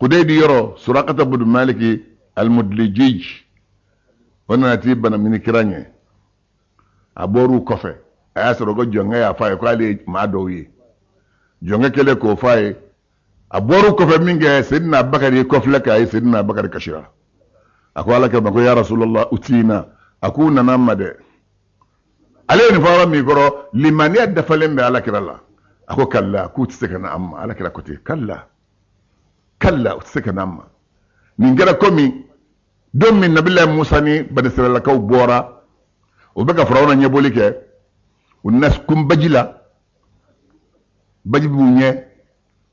Kudeyidi yɔrɔ, Surakata budu Maliki Alimuduliji, o nana t'i banamini kira ɲɛ. A bɔr'u kɔfɛ, a y'a sɔrɔ ko jɔnkɛ y'a fɔ a ye ko ale ye maa dɔw ye. Jɔnkɛ kɛlen k'o fɔ a ye, a bɔr'u kɔfɛ min kɛ, Seyidina Bakari ye kɔfilɛ k'a ye. Seyidina Bakari kasira. A ko Ala kira ma ko: ya Rasulallah, utina. A k'u nana n ma dɛ. Ale ye nin fɔ yɔrɔ min kɔrɔ, limaniya dafalen bɛ Ala kira la. A ko kalla, k'u tɛ se ka na an ma. Ala kira ko ten: kalla, kalla, u tɛ se ka na an ma. Nin kɛra komi don min Nabilayi Musa ni Banisiralakaw bɔra, u bɛ ka Firawuna ɲɛbɔli kɛ, u nana kun baji la, baji b'u ɲɛ,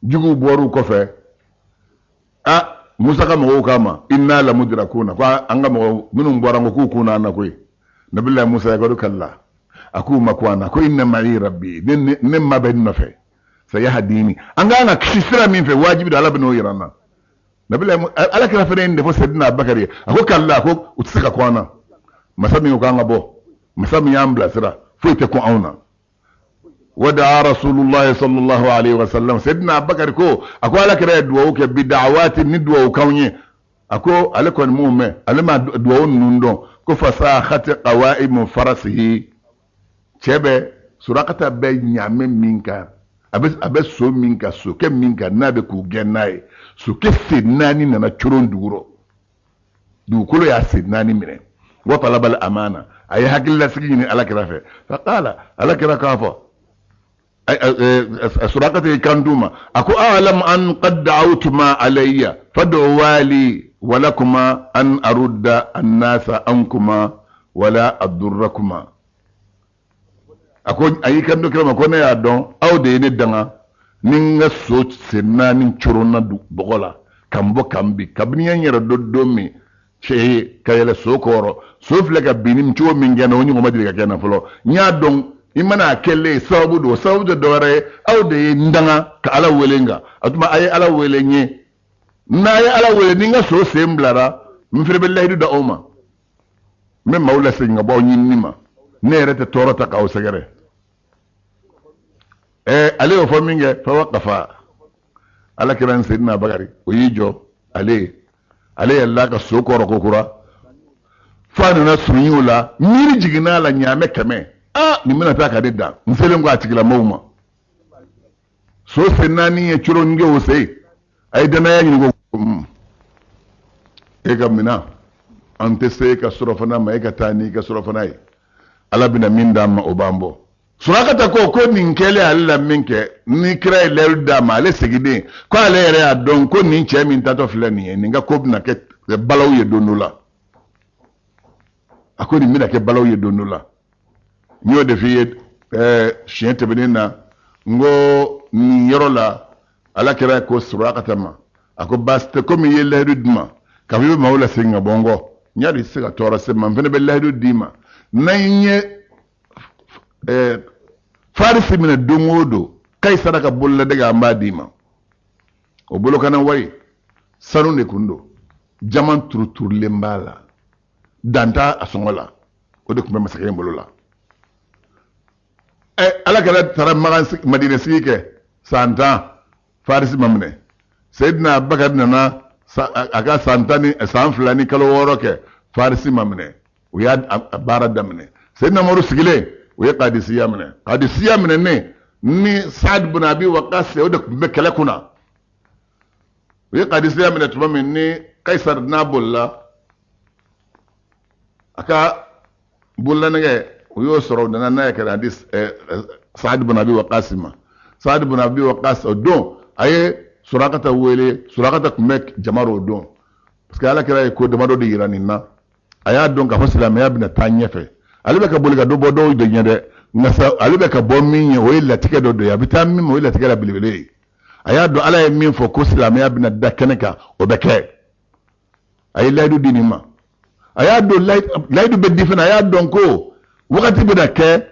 juguw bɔr'u kɔfɛ. A Musa ka mɔgɔw k'a ma: inna lamudirakuna, ko an ka mɔgɔw minnu bɔra, ko k'u kun na an na koyi. Nabilayi Musa ya ko kalla, a k'u ma ko an na, ko inna ma'i rabbi, ne ma bɛ n nɔfɛ, sayahdini. An ka kan ka kisi sira min fɛ, wajibi don, Ala bɛ n'o yira an na. Nabilayi, Ala kira fana ye nin de fɔ Seyidina Bakari ye. A ko kalla, a ko u tɛ se ka kun an na. Masa min ko k'an ka bɔ, masa min y'an bilasira, foyi tɛ kun anw na. Wadaa Rasulullahi sallallahu alaihi wasallam. Seyidina Bakari ko, a ko Ala kira ye duwawu kɛ bi da'awati, ni duwawu kanw ye. A ko ale kɔni m'o mɛn, ale ma duwawu ninnu dɔn. Ko fasakhati qawaimu farasihi, cɛ bɛ Surakata bɛ ɲaamɛ min kan, a bɛ so min kan, sokɛ min kan, n'a bɛ k'u gɛn n'a ye, sokɛ sen naani nana coron dugu rɔ, dugukolo y'a sen naani minɛ. Wa talabal amana, a ye hakililasigi ɲini Ala kira fɛ. Faqala, Ala kira k'a fɔ Surakata y'i kan d'u ma, a ko: a'lamu an qad da'awtuma alayya fad'uwa li wa lakuma an arudda annasa ankuma wala adurrakuma. A ko a y'i kanto kira ma ko ne y'a dɔn aw de ye ne danga ni n ka so sen naani coronna bɔgɔ la ka n bɔ ka n bin. Kabini n ye n yɛrɛ dɔn don min cɛ ye ka yɛlɛ so kɔrɔ, so filɛ ka bin ni cogo min kɛ n na, o ɲɔgɔn ma deli ka kɛ n na fɔlɔ. N y'a dɔn i mana a kɛlen ye sababu don, o sababu tɛ dɔwɛrɛ ye, aw de ye n danga ka Ala wele n kan. O tuma a ye Ala wele n ye, n'a ye Ala wele ni n ka so sen bilara, n fana bɛ layidu d'aw ma, n bɛ maaw lasegin ka bɔ aw ɲinini ma, ne yɛrɛ tɛ tɔɔrɔ ta k'aw sɛgɛrɛ. Ɛɛ ale y'o fɔ min kɛ, fa waqafa ala kira ni Seyidina Bakari o y'i jɔ, ale yɛlɛla ka so kɔrɔ ko kura f'a nana surunya o la, miiri jiginna a la ɲaamɛ 100, aa nin bɛna taa ka ne dan n selen kɔ a tigilamɔgɔw ma. So sen naani ye coron kɛ o sen, a ye danaya ɲini ko e ka minɛn an tɛ se e ka surɔfana ma, e ka taa n'i ka surɔfana ye, Ala bɛna min d'an ma o b'an bɔ. Surakata ko ko nin kɛlen ale la min kɛ ni kira ye layidu d'a ma, ale seginnen ko ale yɛrɛ y'a dɔn ko nin cɛ min taatɔ filɛ nin ye, nin ka ko bɛna kɛ balawu ye don dɔ la. A ko nin bɛna kɛ balawu ye don dɔ la. N y'o de f'i ye siɲɛ tɛmɛnen na, n ko nin yɔrɔ la ala kira ko Surakata ma, a ko baasi tɛ, komi i ye layidu di n ma k'a fɔ i bɛ maaw lasegin ka bɔ n kɔ, n y'a dɔn i tɛ se ka tɔɔrɔ se n ma, n fana bɛ layidu d'i ma, n'an ye Farisi minɛ don o don, Kayisara ka bololanɛgɛ an b'a d'i ma. O bolokana wari sanu de kun don, jaman turuturulen b'a la, dan t'a a sɔngɔ la, o de tun bɛ masakɛ in bolo la. Ala kira taara Makan Madina sigi kɛ san 10, Farisi ma minɛ. Seyidina Abubakar nana a ka san tan ni san 2 ni kalo 6 kɛ, Farisi ma minɛ. U y'a baara daminɛ. Seyidina Umaru sigilen, u ye Kadisiya minɛ. Kadisiya minɛnen ni Saad bin Abi Waqas, o de tun bɛ kɛlɛ kunna. U ye Kadisiya minɛ tuma min ni Kayisar n'a bolila, a ka bololanɛgɛ u y'o sɔrɔ, u nana n'a ye ka na di Saad bin Abi Waqas ma. Saad bin Abi Waqas o don a ye Surakata wele. Surakata tun bɛ jama rɔ o don, parce que ala kira ye ko damadɔ de yira nin na. A y'a dɔn k'a fɔ silamɛya bɛna taa ɲɛfɛ. Ale bɛ ka boli ka dɔ bɔ dɔw de ɲɛ dɛ, nka sa ale bɛ ka bɔ min ɲɛ, o ye latigɛ dɔ de ye, a bɛ taa min ma, o ye latigɛ la belebele ye. A y'a dɔn ala ye min fɔ ko silamɛya bɛna da kɛnɛ kan, o bɛ kɛ. A ye layidu di nin ma. A y'a dɔn layidu bɛ di fana, a y'a dɔn ko wagati bɛna kɛ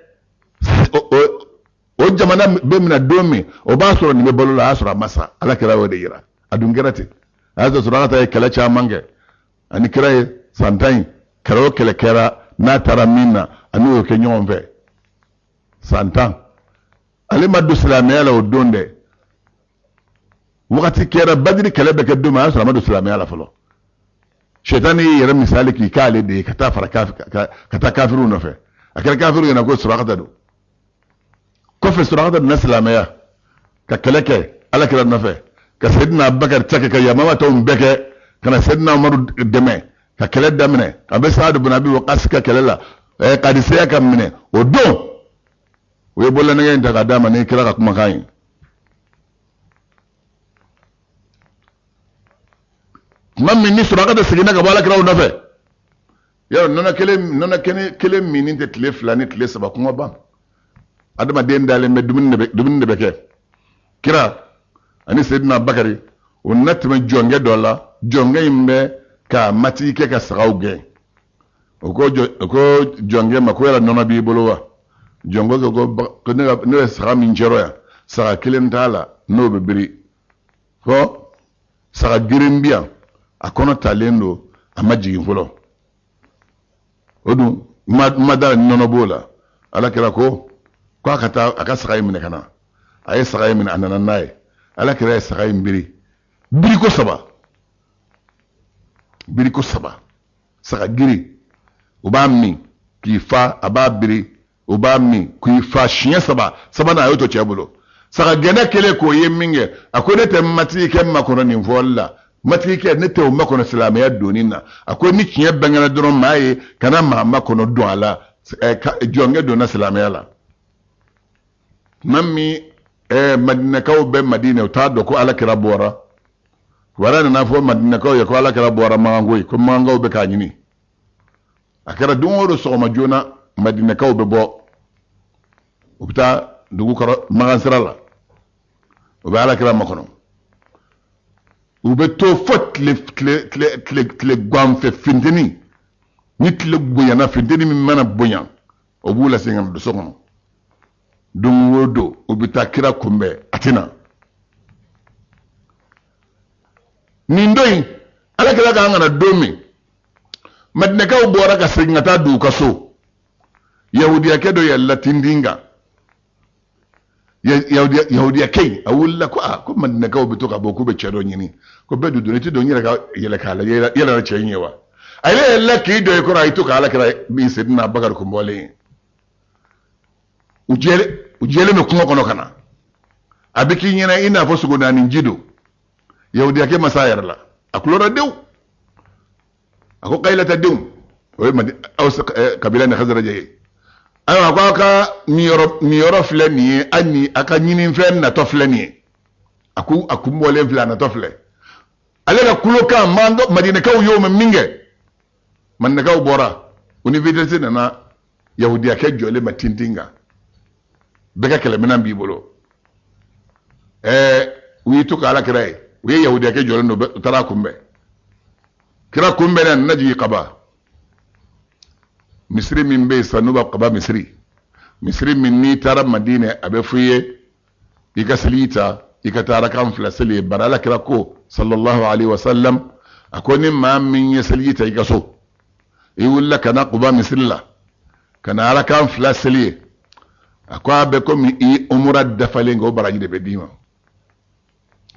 o jamana bɛ minɛ don min, o b'a sɔrɔ nin bɛ balo la, a y'a sɔrɔ a ma sa. Ala kira y'o de yira, a dun kɛra ten. A y'a sɔrɔ Surakata ye kɛlɛ caman kɛ ani kira ye san 10 in, kɛlɛ o kɛlɛ kɛra n'a taara min na, a n'o kɛ ɲɔgɔn fɛ san 10. Ale ma don silamɛya la o don dɛ. Wagati kɛra Badiri kɛlɛ bɛ kɛ don min, a y'a sɔrɔ a ma don silamɛya la fɔlɔ. Sɛtani y'i yɛrɛ misali k'i k'ale de ye ka taa fara ka taa kafiriw nɔfɛ. A kɛra kafiriw ɲɛna ko Surakata don. Kɔfɛ Surakata donna silamɛya ka kɛlɛ kɛ ala kira nɔfɛ, ka Seyidina Abubakar ta kɛ, ka yamama tɔw bɛɛ kɛ, ka na Seyidina Umaru dɛmɛ ka kɛlɛ daminɛ, a bɛ Saadu bin Abi Waqas ka kɛlɛ la, Kadisiya ka minɛ o don. U ye bololanɛgɛ in ta k'a d'a ma ni kira ka kumakan ye. Tuma min ni Surakata seginna ka bɔ ala kiraw nɔfɛ, yarɔ nɔnɔ kɛnɛ kelen minni tɛ tile 2 ni tile 3 kɔngɔ ban. Adamaden dalen bɛ, dumuni de bɛ kɛ. Kira ani Seyidina Bakari o nana tɛmɛ jɔnkɛ dɔ la, jɔnkɛ in bɛ ka matigi kɛ ka sagaw gɛn. O ko jɔnkɛ ma ko yala nɔnɔ b'i bolo wa? Jɔnkɛ ko ko ne bɛ saga min cɛrɔ yan, saga kelen t'a la n'o bɛ biri. Fɔ saga girin bi yan, a kɔnɔ talen don, a ma jigin fɔlɔ. O dun ma da nɔnɔ b'o la. Ala kira ko k'a ka taa a ka saga in minɛ ka na. A ye saga in minɛ, a nana n'a ye. Ala kira ye saga in biri biriko saba, biriko saba. Saga girin, u b'a min k'i fa, a b'a biri, u b'a min k'i fa siɲɛ saba, sabanan a y'o to cɛ bolo. Saga gɛnna kelen k'o ye min kɛ, a ko ne tɛ matigikɛ makɔnɔ nin fɔli la, matigikɛ ne tɛ o makɔnɔ silamɛya donni na. A ko ni tiɲɛ bangena dɔrɔn maa ye kana maa makɔnɔ don a la. Jɔnkɛ donna silamɛya la tuma min, Madinɛkaw bɛ Madinɛ, u t'a dɔn ko ala kira bɔra. Wara nana fɔ Madinɛkaw ye ko ala kira bɔra Makan koyi, ko Makankaw bɛ k'a ɲini. A kɛra don o don sɔgɔma joona, Madinɛkaw bɛ bɔ. U bɛ taa dugu kɔrɔ makan sira la, u bɛ ala kira makɔnɔ. U bɛ to fo tile tile tile tile tile ganfɛ funteni. Ni tile bonyana, funteni min mana bonya, o b'u lasegin ka na don so kɔnɔ. Don o don u bɛ taa kira kunbɛn, a tɛ na. Nin don in, ala kira ka kan ka na don min, madinɛkaw bɔra ka segin ka taa don u ka so. Yahudiyakɛ dɔ yɛlɛla tintin kan. Yahudiyakɛ in, a wulila ko aa, ko madinɛkaw bɛ to ka bɔ k'u bɛ cɛ dɔ ɲini, ko bɛɛ dun donna, i tɛ don n yɛrɛ ka yɛlɛ k'a lajɛ yɛlɛ cɛ in ye wa. A yɛrɛ yɛlɛla k'i jɔ i kɔrɔ, a y'i to ka ala kira min Sedina Abubakar kun bɔlen ye. U jɛlen bɛ kungo kɔnɔ ka na, a bɛ k'i ɲɛna i n'a fɔ sogo naani ji don. Yahudiyakɛ ma s'a yɛrɛ la, a kulora dewu. A ko kayilata denw, o ye aw kabila ni hazaraja ye. Ayiwa, a ko aw ka niyɔrɔ filɛ nin ye, a ni a ka ɲininfɛn natɔ filɛ nin ye. A ko a kun bɔlen filɛ, a natɔ filɛ. Ale ka kulokan, madinɛkaw y'o mɛn min kɛ, madinɛkaw bɔra, u ni vitesse nana yahudiyakɛ jɔlen ma tintin kan. Bɛɛ ka kɛlɛminɛn b'i bolo. U y'i to ka ala kira ye, u ye yahudiyakɛ jɔlen don, u taara a kunbɛn. Kira kunbɛn, a nana jigin Kaba misiri min bɛ yen sisan, n'u b'a Kaba misiri, misiri min n'i taara Madinɛ, a bɛ fɔ i ye i ka seli ta, i ka taa arakan fila seli ye. Bari ala kira ko sallallahu alaihi wasallam, a ko ni maa min ye seliji ta i ka so, i wulila ka na Kuba misiri la ka na arakan fila seli ye, a ko a bɛ komi i ye umura dafalen kɛ, o baraji de bɛ d'i ma.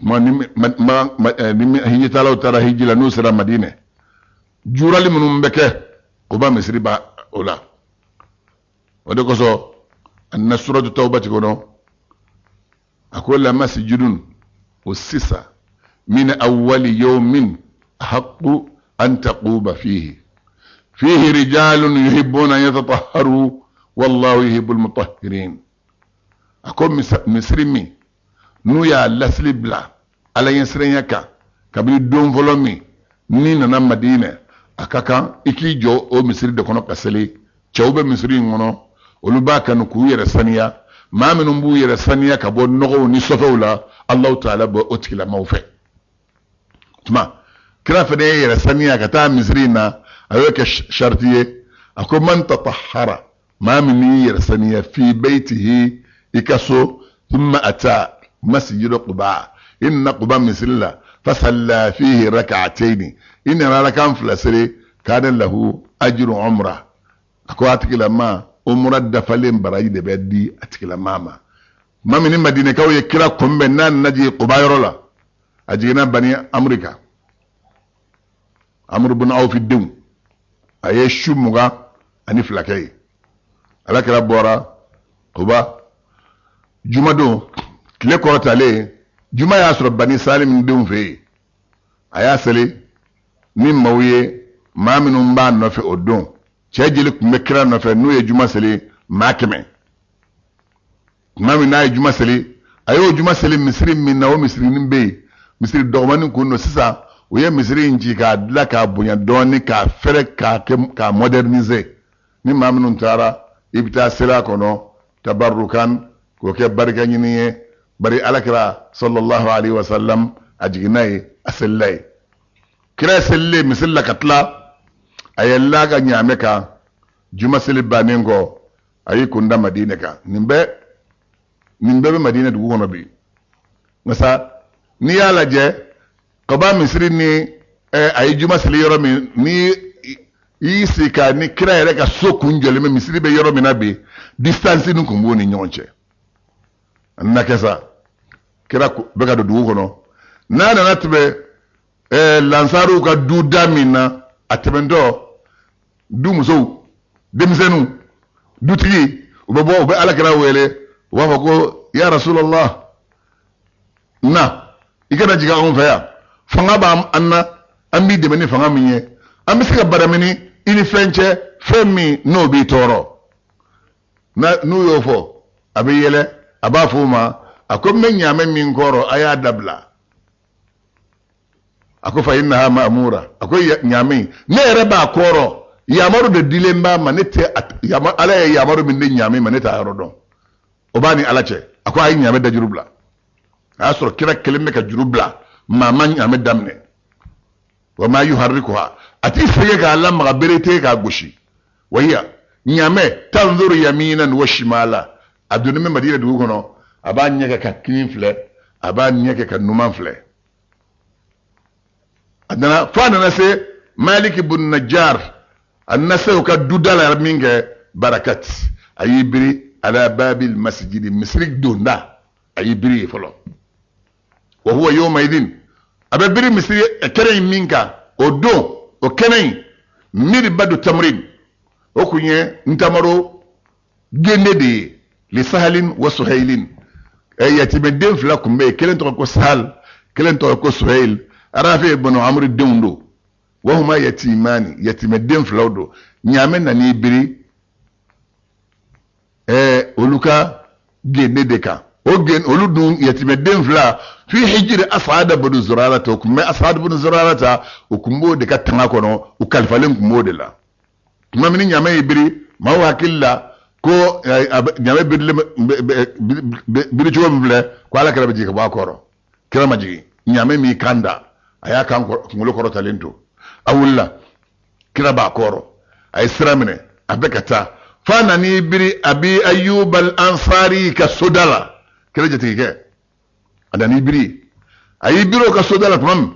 Ma ni ma ni hijitalaw taara hiji la, n'u sera Madinɛ, jurali minnu bɛ kɛ Kuba misiri b'a o la. O de kosɔn a nana suratu tawbati kɔnɔ, a ko la masjidun ussisa min awwali yawmin ahaqqu an taquma fihi fihi rijalun yuhibbuna an yatatahharu wallahu yuhibbul mutahhirin. A ko misiri min n'u y'a lasili bila ala ɲɛsiranya kan kabini don fɔlɔ min n'i nana Madinɛ, a ka kan i k'i jɔ o misiri de kɔnɔ ka seli. Cɛw bɛ misiri in kɔnɔ, olu b'a kanu k'u yɛrɛ saniya. Maa minnu b'u yɛrɛ saniya ka bɔ nɔgɔw ni sɔfɛw la, Alahu taala bɛ o tigilamaw fɛ. Tuma kira fana ye yɛrɛ saniya ka taa misiri in na, a y'o kɛ sariti ye. A ko man tatahara, maa min n'i yɛrɛ saniya fi baytihi, i ka so, thumma ata masjidu Quba, i nana Quba misiri la, fasalla fihi rak'ataini, i nana rakan fila seli, kana lahu ajru umra. A ko a tigilama umra dafalen baraji de bɛ di a tigilama ma. Tuma min ni madinɛkaw ye kira kunbɛn n'a nana jigin Quba yɔrɔ la, a jiginna Bani Amri kan, Amru bin Awfi denw. A ye su 22 kɛ yen. Ala kira bɔra Kuba jumadon tile kɔrɔtalen, juma y'a sɔrɔ Bani Salim denw fɛ yen. A y'a seli ni maaw ye, maa minnu b'a nɔfɛ o don, cɛ jeli tun bɛ kira nɔfɛ n'u ye juma seli? Maa 100. Tuma min n'a ye juma seli, a y'o juma seli misiri min na, o misirinin bɛ yen, misiri dɔgɔmanin kun don. Sisan u ye misiri in ci k'a dilan k'a bonya dɔɔnin, k'a fɛrɛ, k'a kɛ k'a moderniser. Ni maa minnu taara, i bɛ taa seli a kɔnɔ tabarukan, k'o kɛ barika ɲini ye. Bari alakira sallallahu alaihi wasallam a jiginna yen, a selila yen. Kira selilen misiri la ka tila, a yɛlɛla ka ɲaamɛ kan. Juma seli bannen kɔ, a y'i kun da Madinɛ kan. Nin bɛɛ bɛ Madinɛ dugu kɔnɔ bi. Nka sa, n'i y'a lajɛ, Kaba misiri ni a ye juma seli yɔrɔ min, ni i y'i sigi ka ni kira yɛrɛ ka so kun jɔlen bɛ misiri bɛ yɔrɔ min na bi, distance ni kun b'u ni ɲɔgɔn cɛ. A nana kɛ sa, kira bɛ ka don dugu kɔnɔ. N'a nana tɛmɛ lansariw ka du da min na, a tɛmɛntɔ, du musow, denmisɛnninw, dutigi, u bɛ bɔ, u bɛ alakira wele, u b'a fɔ ko ya Rasulallah, na i kana jigin anw fɛ yan, fanga b'an na, an b'i dɛmɛ ni fanga min ye, an bɛ se ka baramini i ni fɛn cɛ, fɛn min n'o b'i tɔɔrɔ. N'u y'o fɔ, a bɛ yɛlɛ, a b'a fɔ u ma, a ko n bɛ ɲaamɛ min kɔrɔ, a y'a dabila. A ko fa innaha ma'mura, a ko ɲaamɛ ne yɛrɛ b'a kɔrɔ, yamaru de dilen b'a ma, ne tɛ ala ye yamaru min di ɲaamɛ ma, ne t'a yɔrɔ dɔn. O b'a ni Ala cɛ. A ko a ye ɲaamɛ dajuru bila. A y'a sɔrɔ kira kelen bɛ ka juru bila, maa ma ɲaamɛ daminɛ. Wa ma yuharrikuha, a t'i sɛgɛn k'a lamaga, bere tɛ k'a gosi. Wahiya ɲaamɛ tanzuru yaminan wa shimala, a donnen bɛ Madina dugu kɔnɔ, a b'a ɲɛ kɛ ka kinin filɛ, a b'a ɲɛ kɛ ka numan filɛ. A nana fo a nana se Maliki bun Najjar, a nana se o ka duda la min kɛ barakat, a y'i biri ala babil masjidi, misiri donda, a y'i biri yen fɔlɔ. Wa huwa yawma idin, a bɛ biri misiri kɛnɛ in min kan o don, o kɛnɛ in mirbadu tamrin, o kun ye ntamaro gende de ye, li sahalin wa suhailin. Yatimɛden fila kun bɛ yen, kelen tɔgɔ ko Sahal, kelen tɔgɔ ko Suhail. Arafe banu Amri denw don. Wahuma yatimani, yatimɛden filaw don. Ɲaamɛ nan'i biri olu ka gende de kan. O gen olu dun yatimɛden fila fi hijiri Asada bunu Zurarata, o kun bɛ Asada bunu Zurarata, o kun b'o de ka tanga kɔnɔ, u kalifalen kun b'o de la. Tuma min ni ɲaamɛ y'i biri, maaw hakili la ko ɲaamɛ birilen biri cogo min filɛ, ko Ala kira bɛ jigin ka bɔ a kɔrɔ. Kira ma jigin, ɲaamɛ m'i kan da, a y'a kan kunkolo kɔrɔtalen to. A wulila, kira b'a kɔrɔ, a ye sira minɛ, a bɛ ka taa f'a nan'i biri Abi Ayyub al-Ansari ka soda la, kira jatigikɛ. A nan'i biri, a y'i biri o ka soda la tuma min,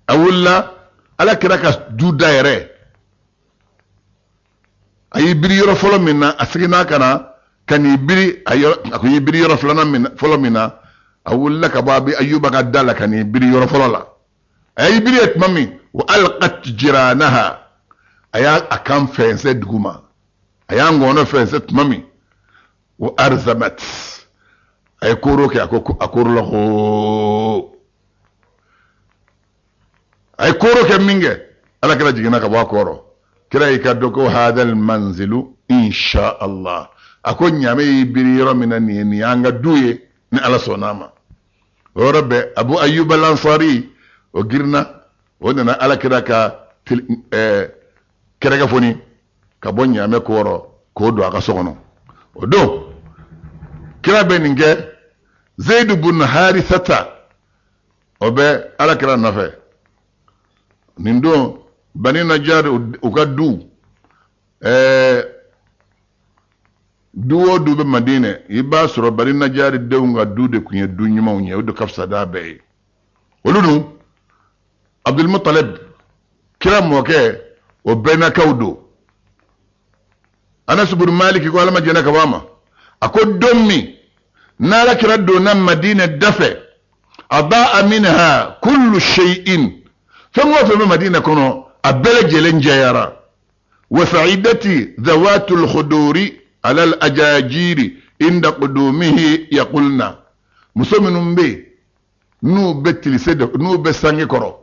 a wulila Ala kira ka du da yɛrɛ, a y'i biri yɔrɔ fɔlɔ min na, a seginna ka na ka n'i biri a yɔrɔ, a kun y'i biri yɔrɔ filanan min na, fɔlɔ min na, a wulila ka bɔ Abi Ayyuba ka da la ka n'i biri yɔrɔ fɔlɔ la. A y'i biri tuma min, wa alqat jiranaha, a y'a a kan fɛnsɛ duguma, a y'a ngɔnɔ fɛnsɛ tuma min, wa arzamat, a ye kooro kɛ, a ko a koorola ko a ye kooro kɛ min kɛ, Ala kira jiginna ka bɔ a kɔrɔ. Kira y'i ka dɔn ko hadal manzilu insha Allah, a ko ɲaamɛ y'i biri yɔrɔ min na nin ye, nin y'an ka du ye ni Ala sɔnna a ma. O yɔrɔ bɛɛ Abu Ayyub al-Ansari o girinna, o nana Ala kira ka kɛrɛkɛ foni ka bɔ ɲaamɛ kɔrɔ k'o don a ka so kɔnɔ. O don kira bɛ nin kɛ, Zeyidu bun Harisata o bɛ Ala kira nɔfɛ. Nin don Bani Najjar u ka du, du o du bɛ Madinɛ, i b'a sɔrɔ Bani Najjar denw ka du de tun ye du ɲumanw ye, o de ka fisa n'a bɛɛ ye. Olu dun Abdul Muttalib kira mɔkɛ, o bɛnnakaw don. Anas ibn Malik ko Ala ma jɛnɛ ka bɔ a ma, a ko don min n'Ala kira donna Madinɛ da fɛ, adaa minha kullu shay'in, fɛn o fɛn bɛ Madinɛ kɔnɔ a bɛɛ lajɛlen jɛyara. Wa sa'idati dhawatul khuduri ala al-ajajiri inda qudumihi yaqulna, muso minnu bɛ yen n'u bɛ tilise de, n'u bɛ sange kɔrɔ,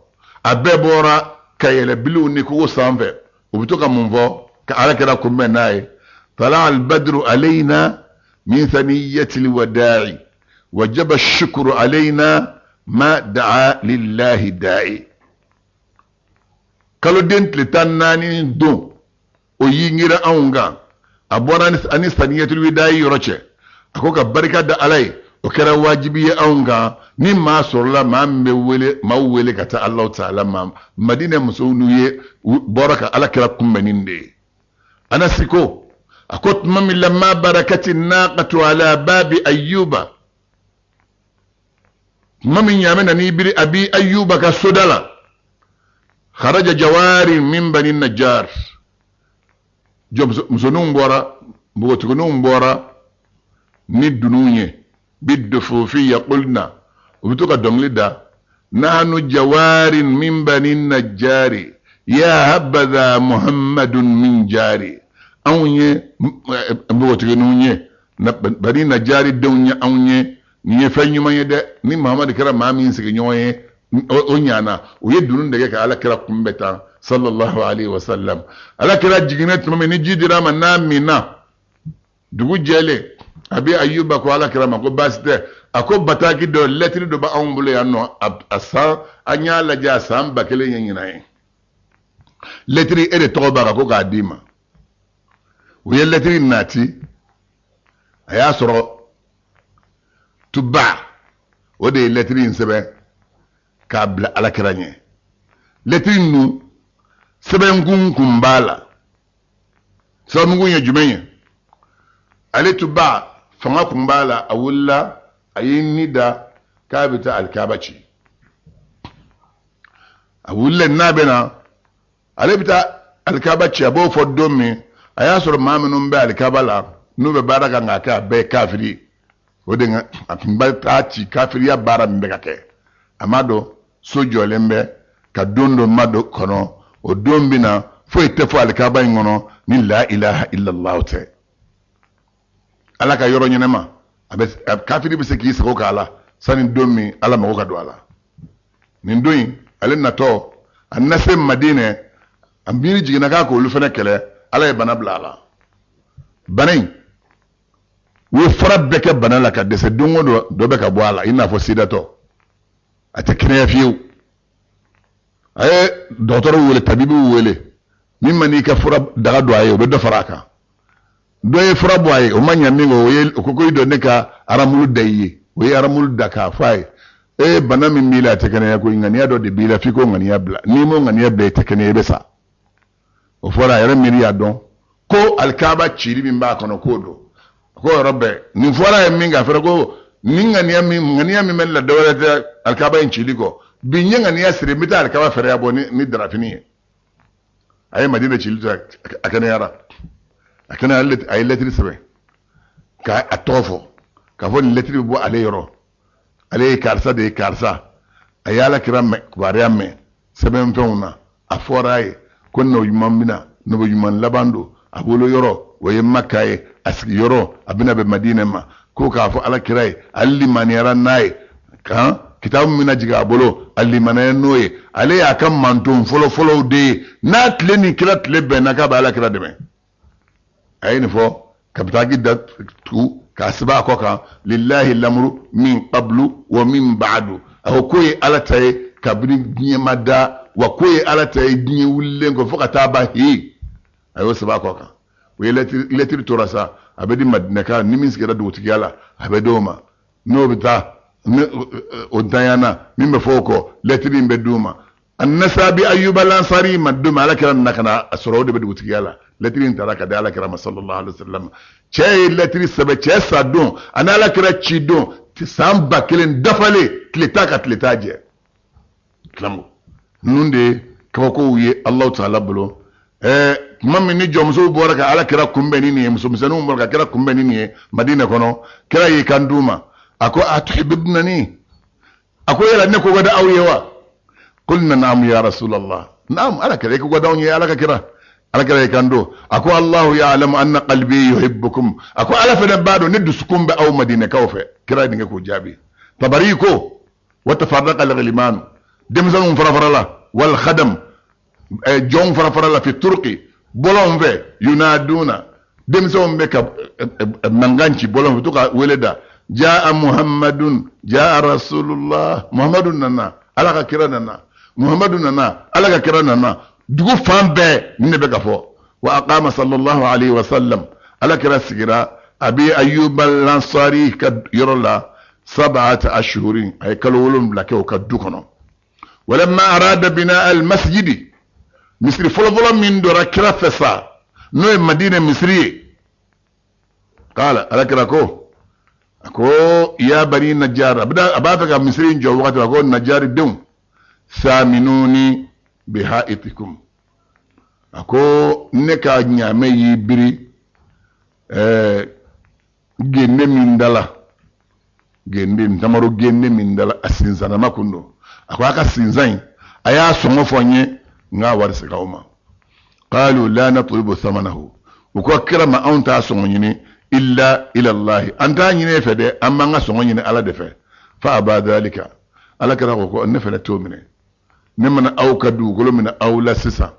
a bɛɛ bɔra ka yɛlɛ biliw ni kogo sanfɛ, u bɛ to ka mun fɔ ka Ala kira kunbɛn n'a ye? Tala al-badru alayna min thaniyati al-wada'i wajaba ash-shukru alayna ma da'a lillahi da'i. Kaloden tile 14 don o yingira anw kan, a bɔra ani saniyatul widayi yɔrɔ cɛ, a ko ka barika da Ala ye, o kɛra wajibi ye anw kan ni maa sɔrɔla maa min bɛ wele, maaw wele ka taa Alahu taala ma. Madinɛ musow n'u ye bɔra ka Ala kira kunbɛn nin de ye. Anasi ko, a ko tuma min lamma barakati naqatu ala babi Ayyuba, tuma min ɲaamɛ nan'i biri Abi Ayyuba ka soda la, kharaja jawari min bani Najjar, musoninw bɔra, npogotigininw bɔra ni dununw ye, bidufufi yaqulna, u bɛ to ka dɔnkili da, nahnu jawarin min bani Najjari ya habadha Muhammadun min jari, anw ye npogotigininw ye, bani Najjari denw ye anw ye, nin ye fɛn ɲuman ye dɛ, ni Muhammadu kɛra maa min sigiɲɔgɔn ye o ɲana. U ye dunun dege ka Ala kira kunbɛn tan sallallahu alaihi wasallam. Ala kira jiginna tuma min ni ji dira a ma n'a minna, dugu jɛlen, Abi Ayyuba ko Ala kira ma ko baasi tɛ, a ko bataki dɔ, lɛtiri dɔ bɛ anw bolo yan nɔ, a san an y'a lajɛ a san 1000 ye ɲinan ye, lɛtiri e de tɔgɔ b'a kan, ko k'a d'i ma. U ye lɛtiri nati, a y'a sɔrɔ Tuba o de ye lɛtiri in sɛbɛn k'a bila alakira ɲɛ. Lɛtiri ninnu sɛbɛnkun kun b'a la. Sɛbɛnkun ye jumɛn ye? Ale Tuba fanga kun b'a la, a wulila, a y'i ni da k'a bɛ taa alikaba ci. A wulila n'a bɛ na, ale bɛ taa alikaba ci. A b'o fɔ don min, a y'a sɔrɔ maa minnu bɛ alikaba la, n'u bɛ baara kan k'a kɛ, a bɛɛ ye kafiri ye. O de a tun bɛ taa ci kafiriya baara min bɛ ka kɛ, a m'a dɔn so jɔlen bɛ ka don dɔ ma don kɔnɔ. O don bɛ na, foyi tɛ fɔ alikaba in kɔnɔ ni la ilaha illallah tɛ. Ala ka yɔrɔ ɲɛnama, a bɛ kafiri bɛ se k'i sago k'a la sani don min Ala mago ka don a la. Nin don in, ale natɔ, a na se Madinɛ, a miiri jiginna k'a k'olu fana kɛlɛ. Ala ye bana bila a la. Bana in, u ye fura bɛɛ kɛ bana la ka dɛsɛ. Don o don dɔ bɛ ka bɔ a la, i n'a fɔ sidatɔ, a tɛ kɛnɛya fiyewu. A ye dɔgɔtɔrɔw wele, tabibiw wele. Min man'i ka fura daga don a ye, o bɛ dɔ fara a kan. Dɔ ye fura bɔ a ye, o ma ɲa min kɔ, o ye o ko ko i dɔn ne ka aramulu da i ye. O ye aramulu da k'a fɔ a ye: e, bana min b'i la, a tɛ kɛnɛya koyi. Ŋaniya dɔ de b'i la, f'i k'o ŋaniya bila. N'i m'o ŋaniya bila, i tɛ kɛnɛya, i bɛ sa. O fɔra, a yɛrɛ miiri y'a dɔn ko alikaba cili min b'a kɔnɔ, k'o don. Ko yɔrɔ bɛɛ nin fɔra a ye min kɛ, a fɔra ko nin ŋaniya min, ŋaniya min bɛ ne la, dɔwɛrɛ tɛ alikaba in cili kɔ. Bi n ye ŋaniya siri, n bɛ taa alikaba fɛrɛya bɔ ni darafini ye. A ye Madina cili to, a kɛnɛyara, a kɛnɛyara. A ye lɛtiri sɛbɛn k'a tɔgɔ fɔ, k'a fɔ nin lɛtiri bɛ bɔ ale yɔrɔ, ale ye karisa de ye, karisa. A ye ala kira mɛn, kibaruya mɛn sɛbɛnfɛnw na. A fɔra a ye ko nabi ɲuman bɛna, nabi ɲuman laban don. A wolo yɔrɔ, o ye Maka ye, a sigiyɔrɔ, a bɛna bɛn Madinɛ ma. Ko k'a fɔ ala kira ye, ale limaniyara n'a ye kan kitabu min bɛna jigin a bolo, a limaniya n'o ye. Ale y'a ka manton fɔlɔfɔlɔw de ye. N'a tile ni kira tile bɛnna, k'a bɛ ala kira dɛmɛ. A ye nin fɔ ka bataki da tugu k'a sɛbɛn a kɔ kan: lillahi lamuru min qablu wa min ba'du. A ko k'o ye ala ta ye kabini diɲɛ ma da, wa k'o ye ala ta ye diɲɛ wulilen kɔ fo ka taa ban. Hi, a y'o sɛbɛn a kɔ kan. O ye lɛtiri tora sa, a bɛ di Madinɛka ni min sigira dugutigiya la, a bɛ d'o ma. N'o bɛ taa o ntanyana, min bɛ fɔ o kɔ, lɛtiri in bɛ d'u ma. A na se Abi Ayuba Lansari ma don min, ala kira nana ka na a sɔrɔ o de bɛ dugutigiya la. Lɛtiri in taara ka di ala kira ma sallallahu alaihi wasallam. Cɛ ye lɛtiri sɛbɛn, cɛ sa don ani ala kira ci don, san 1000 dafalen, tile t'a ka tile t'a jɛ. Kilamu ninnu de ye kabakow ye Alahu taala bolo. Tuma min ni jɔnmusow bɔra ka ala kira kunbɛn ni nin ye, musomisɛnninw bɔra ka kira kunbɛn ni nin ye Madinɛ kɔnɔ, kira y'i kan d'u ma, a ko: atuhibibnani? A ko yala ne ko ka di aw ye wa? Qulna na'am ya rasulallah. Na'am, ala kira, i ko ka di anw ye, ala ka kira. Ala kira y'i kan don, a ko: Allahu ya'lamu anna qalbi yuhibbukum. A ko ala fana b'a dɔn ne dusukun bɛ aw Madinɛkaw fɛ. Kira ye nin kɛ k'o jaabi. Tabari ko: wa tafarraqa al-ghilman, denmisɛnninw fara farala, wal khadam, jɔnw fara farala, fi turqi, bɔlɔnw fɛ, yunaduna, denmisɛnw bɛ ka mankan ci bɔlɔn fɛ, to ka wele da: jaa Muhammadun, jaa rasulullah, Muhammadu nana, ala ka kira nana, Muhammadu nana, ala ka kira nana. Dugu fan bɛɛ nin de bɛ ka fɔ. Wa aqama sallallahu alaihi wa sallam, ala kira sigira Abi Ayyuba Lansari ka yɔrɔ la sab'ata ashhurin, a ye kalo 7 kɛ o ka du kɔnɔ. Walamma arada bina al masjidi, misiri fɔlɔfɔlɔ min dɔra kira fɛ sa, n'o ye Madina misiri ye, kala ala kira ko, a ko: ya bani Najjar, a b'a fɛ ka misiri in jɔ wagati, a ko: Najari denw, saminuni bihaitikum. A ko ne ka ɲaamɛ y'i biri gende min dala, gende ntamaro, gende min dala, a sinsanama kun don. A ko a ka sinsan in, a y'a sɔngɔ fɔ n ye, n k'a wari segin aw ma. Qalu la natlubu thamanahu. U ko kira ma: anw t'a sɔngɔ ɲini illa ilallahi, an t'a ɲini e fɛ dɛ, an b'an ka sɔngɔ ɲini ala de fɛ. Fa aba dhalika. Ala kira ko ko ne fɛnɛ t'o minɛ. Ne mana aw ka dugukolo minɛ aw la sisan,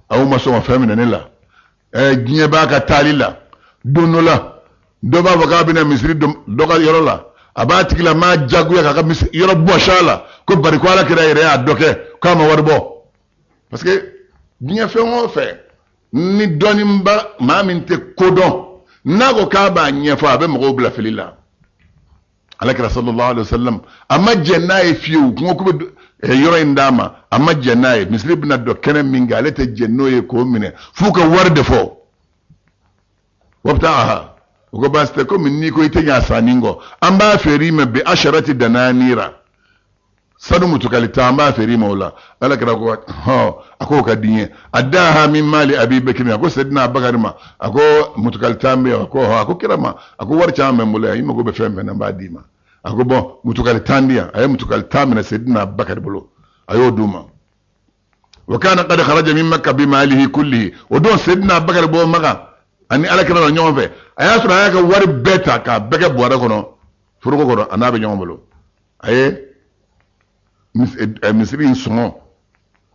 aw ma sɔn ka fɛn minɛ ne la. Diɲɛ b'a ka taali la, don dɔ la dɔ b'a fɔ k'a bɛna misiri dɔ ka yɔrɔ la, a b'a tigi la maa jagoya k'a ka yɔrɔ bɔsi a la, ko bari ko ala kira yɛrɛ y'a dɔ kɛ k'a ma wari bɔ. Parce que diɲɛ fɛn o fɛn Ni dɔnniba maa min tɛ ko dɔn, n'a ko k'a b'a ɲɛfɔ, a bɛ mɔgɔw bila fili la. Alakira sallallahu alaihi wasallam a ma jɛn n'a ye fiyewu. Kungo ko bɛ yɔrɔ in d'a ma, a ma jɛn n'a ye. Misiri bɛna don kɛnɛ min kan, ale tɛ jɛn n'o ye k'o minɛ f'u ka wari de fɔ. Wabtaaha, o ko baasi tɛ, komi n'i ko i tɛ ɲɛ a sanni kɔ, an b'a feere i ma bi asharati dananira, sanu mutukali 10, an b'a feere i ma o la. Ala kira ko hɔn, a k'o ka di n ye. Addaha min mali abi bakiri, a ko sedina abakari ma, a ko mutukali 10 bɛ yan. A ko hɔn, a ko kira ma, a ko wari caman bɛ n bolo yan, i mago bɛ fɛn fɛn na, n b'a d'i ma. A ko bɔn, mutukali 10 di yan. A ye mutukali 10 minɛ sedina abakari bolo, a y'o d'u ma. Wa kana qad kharaja min makka bi malihi kullihi. O don sedina abakari bɔ maka ani ala kira la ɲɔgɔn fɛ, a y'a sɔrɔ a y'a ka wari bɛɛ ta k'a bɛɛ kɛ bɔrɛ kɔnɔ, foroko kɔnɔ, a n'a bɛ ɲɔgɔn bolo. A ye misiri in sɔngɔ,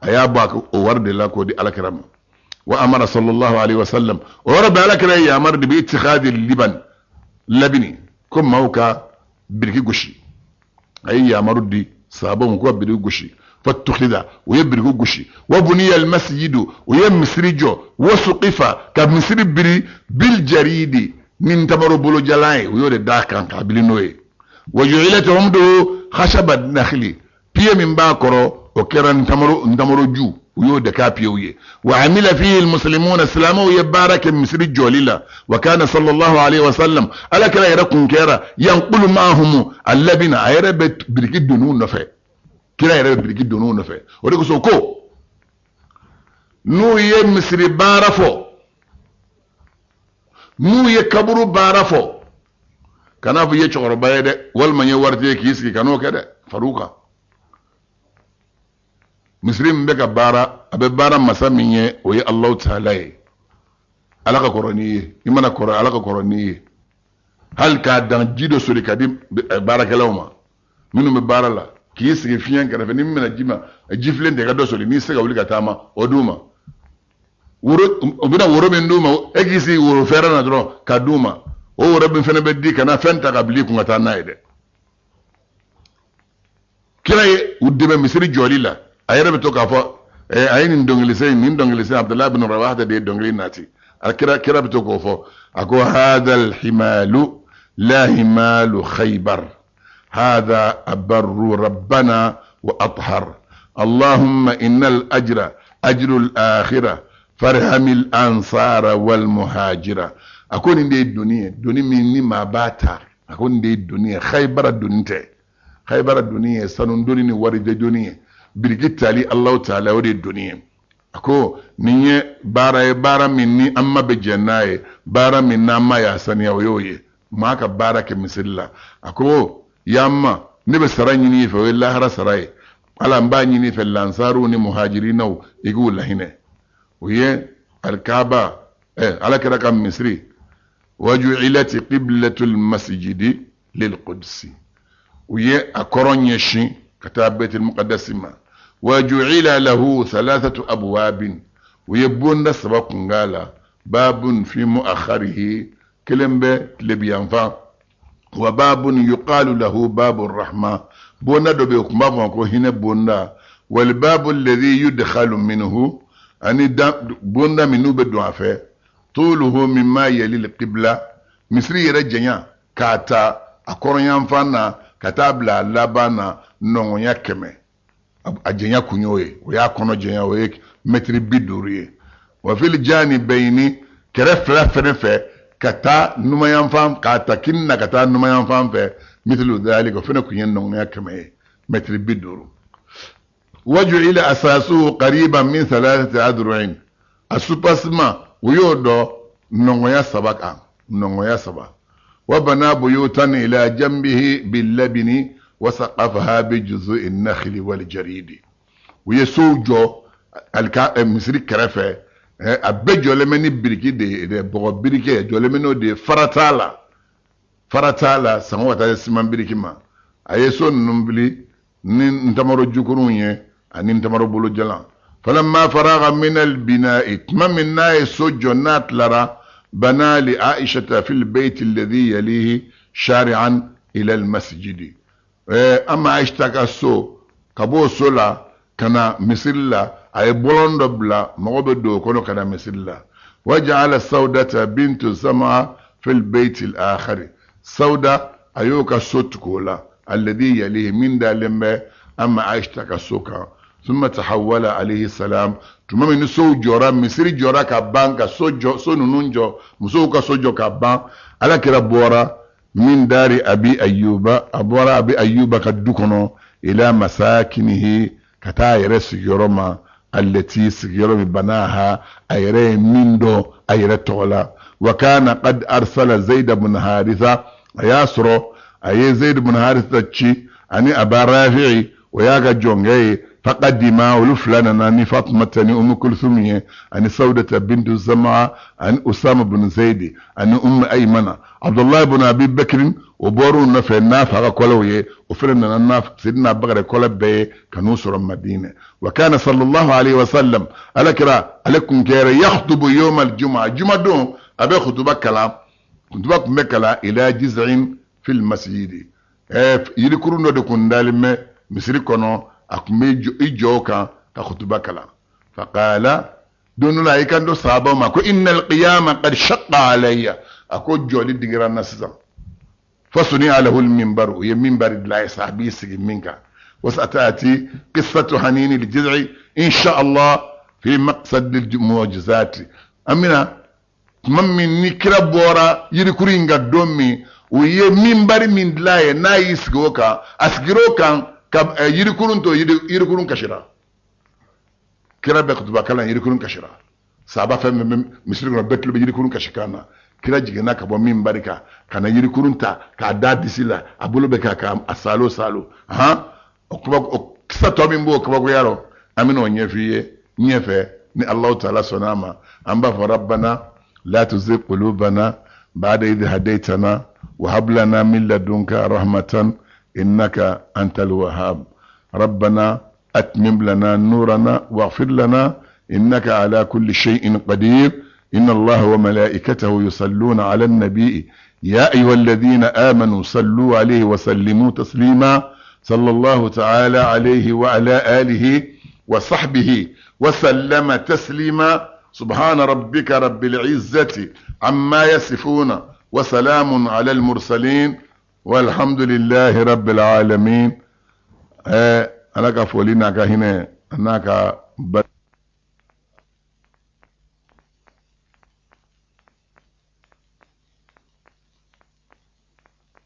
a y'a bɔ o wari de la k'o di alakira ma. Wa amara sallallahu alaihi wasallam, o yɔrɔ bɛɛ alakira ye yamaru de bi ittikhadi liban labini, ko maaw ka biriki gosi. A ye yamaru di sahabaw ma ko ka biriki gosi. Fatukhida, u ye biriki gosi. Wa buniya almasjidu, u ye misiri jɔ. Wa suqifa, ka misiri biri bil jaridi, ni ntamaro bolojalan ye, u y'o de d'a kan k'a bili n'o ye. Wa ju'ilat umduhu khashaba nakhli, piye min b'a kɔrɔ, o kɛra ntamaro ju, u y'o de k'a piyew ye. Wa amila fihi almuslimuna, silamɛw ye baara kɛ misiri jɔli la. Wa kana sallallahu alaihi wa sallam, ala kira yɛrɛ kun kɛra yanqulu ma'ahum allabina, a yɛrɛ bɛ biriki doniw nɔfɛ. Kira yɛrɛ bɛ biriki doniw nɔfɛ. O de kosɔn ko n'u ye misiri baara fɔ, n'u ye kaburu baara fɔ, kan'a fɔ i ye cɛkɔrɔba ye dɛ, walima n ye waritigi ye k'i sigi, kan'o kɛ dɛ. Far'u kan. Misiri min bɛ ka baara, a bɛ baara masa min ye, o ye Alahu taala ye. Ala ka kɔrɔ n'i ye, i mana kɔrɔ, Ala ka kɔrɔ n'i ye. Hali k'a dan ji dɔ soli ka di baarakɛlaw ma minnu bɛ baara la, k'i sigi fiɲɛ kɛrɛfɛ, ni min bɛna ji ma, jifilen tɛ, ka dɔ soli, n'i se ka wuli ka taama, o d'u ma. Woro, u bɛna woro min d'u ma, e k'i sigi woro fɛrɛ na dɔrɔn ka d'u ma. O woro min fana bɛ di, kana fɛn ta ka bila i kun ka taa n'a ye dɛ. Kira ye u dɛmɛ misiri jɔli la. A yɛrɛ bɛ to k'a fɔ, a ye nin dɔnkilisen, nin dɔnkilisen, Abdulayi bin Rawaha de ye dɔnkili nati. A kira bɛ to k'o fɔ, a ko hadal himalu la himalu khaybar, hada abarru rabbana wa athar, allahumma innal ajra ajrul akhirah farhamil ansara wal muhajira. A ko nin de ye doni ye, doni min ni maa b'a ta. A ko nin de ye doni ye, Khaybara doni tɛ. Khaybara doni ye sanu doni ni warijɛ doni ye, biriki tali Alahu taala, o de ye doni ye. A ko nin ye baara ye, baara min ni an ma bɛ jɛn n'a ye, baara min n'an ma y'a saniya, o y'o ye maa ka baara kɛ misiri la. A ko ya ma, ne bɛ sara ɲini i fɛ, o ye lahara sara ye. Ala, n b'a ɲini i fɛ, lansaruw ni muhajirinaw, i k'u lahinɛ. O ye alikaba, ala kira ka misiri. Waju'ilat qiblatul masjidi lil qudsi, u ye a kɔrɔn ɲɛsin ka taa baitul muqaddasi ma. Waju'ila lahu thalathatu abwabin, u ye bonda 3 kunga la. Babun fi muakharihi, kelen bɛ tilebiyanfan. Wa babun yuqalu lahu babu rahma, bonda dɔ bɛ yen, o tun b'a fɔ ko hinɛ bonda. Wal babu alladhi yudkhalu minhu, ani bonda min n'u bɛ don a fɛ. Tuluhu mimma yali al-qibla, misiri yɛrɛ janya k'a ta a kɔrɔnyanfan na ka taa bila a laban na, nɔngɔnya 100, a janya kun y'o ye, o y'a kɔnɔ janya, o ye mɛtiri 50 ye. Wa fil janibayni, kɛrɛ fila fɛnɛ fɛ, ka taa numanyanfan, k'a ta kini na ka taa numanyanfan fɛ, mithlu dhalika, o fɛnɛ kun ye nɔngɔnya 100 ye, mɛtiri 50. Waju'ila asasuhu qariban min thalathati adru'in, a soubassement u y'o dɔn nɔngɔnya 3 kan, nɔngɔnya 3. Wa bana buyutan ila jambihi billabini wa saqafaha bi juzu'i nakhli wal jaridi, u ye sow jɔ alika misiri kɛrɛfɛ, a bɛɛ jɔlen bɛ ni biriki de ye dɛ, bɔgɔ biriki jɔlen bɛ n'o de ye, fara t'a la, fara t'a la, sango ka taa se siman biriki ma. A ye so ninnu bili ni ntamaro jukurunw ye ani ntamaro bolo jalan. Falamma faraga min albina'i, tuma min n'a ye so jɔ n'a tilara, bana li aishata fil bayti alladhi yalihi shari'an ila almasjidi. Ama Aishata ka so, ka b'o so la ka na misiri la, a ye bɔlɔn dɔ bila, mɔgɔ bɛ don o kɔnɔ ka na misiri la. Waja'ala Sawdata bintu Zam'a fil bayti al-akhari, Sawda a y'o ka so tugu o la, alladhi yalihi, min dalen bɛ amma Aisha ka so kan. Summa tahawwala alayhi salam, tuma min ni sow jɔra, misiri jɔra ka ban, ka so jɔ, so ninnu jɔ, musow ka so jɔ ka ban, ala kira bɔra min dari Abi Ayyuba, a bɔra Abi Ayyuba ka du kɔnɔ, ila masakinihi, ka taa a yɛrɛ sigiyɔrɔ ma, allati, sigiyɔrɔ min, banaha, a yɛrɛ ye min dɔn a yɛrɛ tɔgɔ la. Wa kana qad arsala Zaid ibn Haritha, a y'a sɔrɔ a ye Zaid ibn Haritha ci ani Aba Rafi'i, o y'a ka jɔnkɛ ye. Faqadima, olu fila nana ni Fatumata ni Umu Kulsum ye ani Sawdata bintu Zama ani Usama bin Zaidi ani Umu Aymana. Abdullahi bin Abi Bakrin, o bɔr'u nɔfɛ n'a fa ka kɔlɛw ye, o fana nana n'a Sidina Abubakar kɔlɛ bɛɛ ye ka n'u sɔrɔ Madinɛ. Wa kana sallallahu alaihi wa sallam, ala kira ale kun kɛra yakhtubu yawm al-jumu'a, juma don a bɛ khutuba kalan, khutuba kun bɛ kalan ila jiz'in fil masjidi, yirikurun dɔ de kun dalen bɛ misiri kɔnɔ, a kun bɛ i jɔ o kan ka khutuba kalan. Faqala, don dɔ la a y'i kanto sahabaw ma ko innal qiyama qad shaqqa alayya, a ko jɔli digira n na sisan. Fasuni'a lahu al-minbar, u ye minbari dilan a ye sa a b'i sigi min kan. Wasatati qissatu hanini al-jiz'i insha Allah fi maqsad al-mu'jizat. An bɛna tuma min ni kira bɔra yirikuru in kan don min, u ye minbari min dilan a ye, n'a y'i sigi o kan, a sigira o kan ka yirikurun to, yirikurun kasira. Kira bɛ kutuba kalan, yirikurun kasira. Sahaba fɛn fɛn bɛ misiri kɔnɔ, bɛɛ tulo bɛ yirikurun kasikan na. Kira jiginna ka bɔ minbari kan ka na yirikurun ta k'a da disi la, a bolo bɛ k'a a salo salo. Han, o kaba, o kisa tɔ min b'o kabakoya rɔ, an bɛna o ɲɛf'i ye ɲɛfɛ ni Alahu taala sɔnna a ma. An b'a fɔ rabbana la tuzigh qulubana ba'da idh hadaytana wa hab lana min ladunka rahmatan innaka antal wahhab. Rabbana atmim lana nurana waghfir lana innaka ala kulli shay'in qadir. Inna Allaha wa malaikatahu yusalluna ala an-nabi ya ayyuhalladhina amanu sallu alayhi wa sallimu taslima. Sallallahu ta'ala alayhi wa ala alihi wa sahbihi wa sallama taslima. Subhana rabbika rabbil izzati amma yasifuna wa salamun ala al-mursalin walhamdulillahi rabbil alamin. Ala ka foli n'a ka hinɛ n'a ka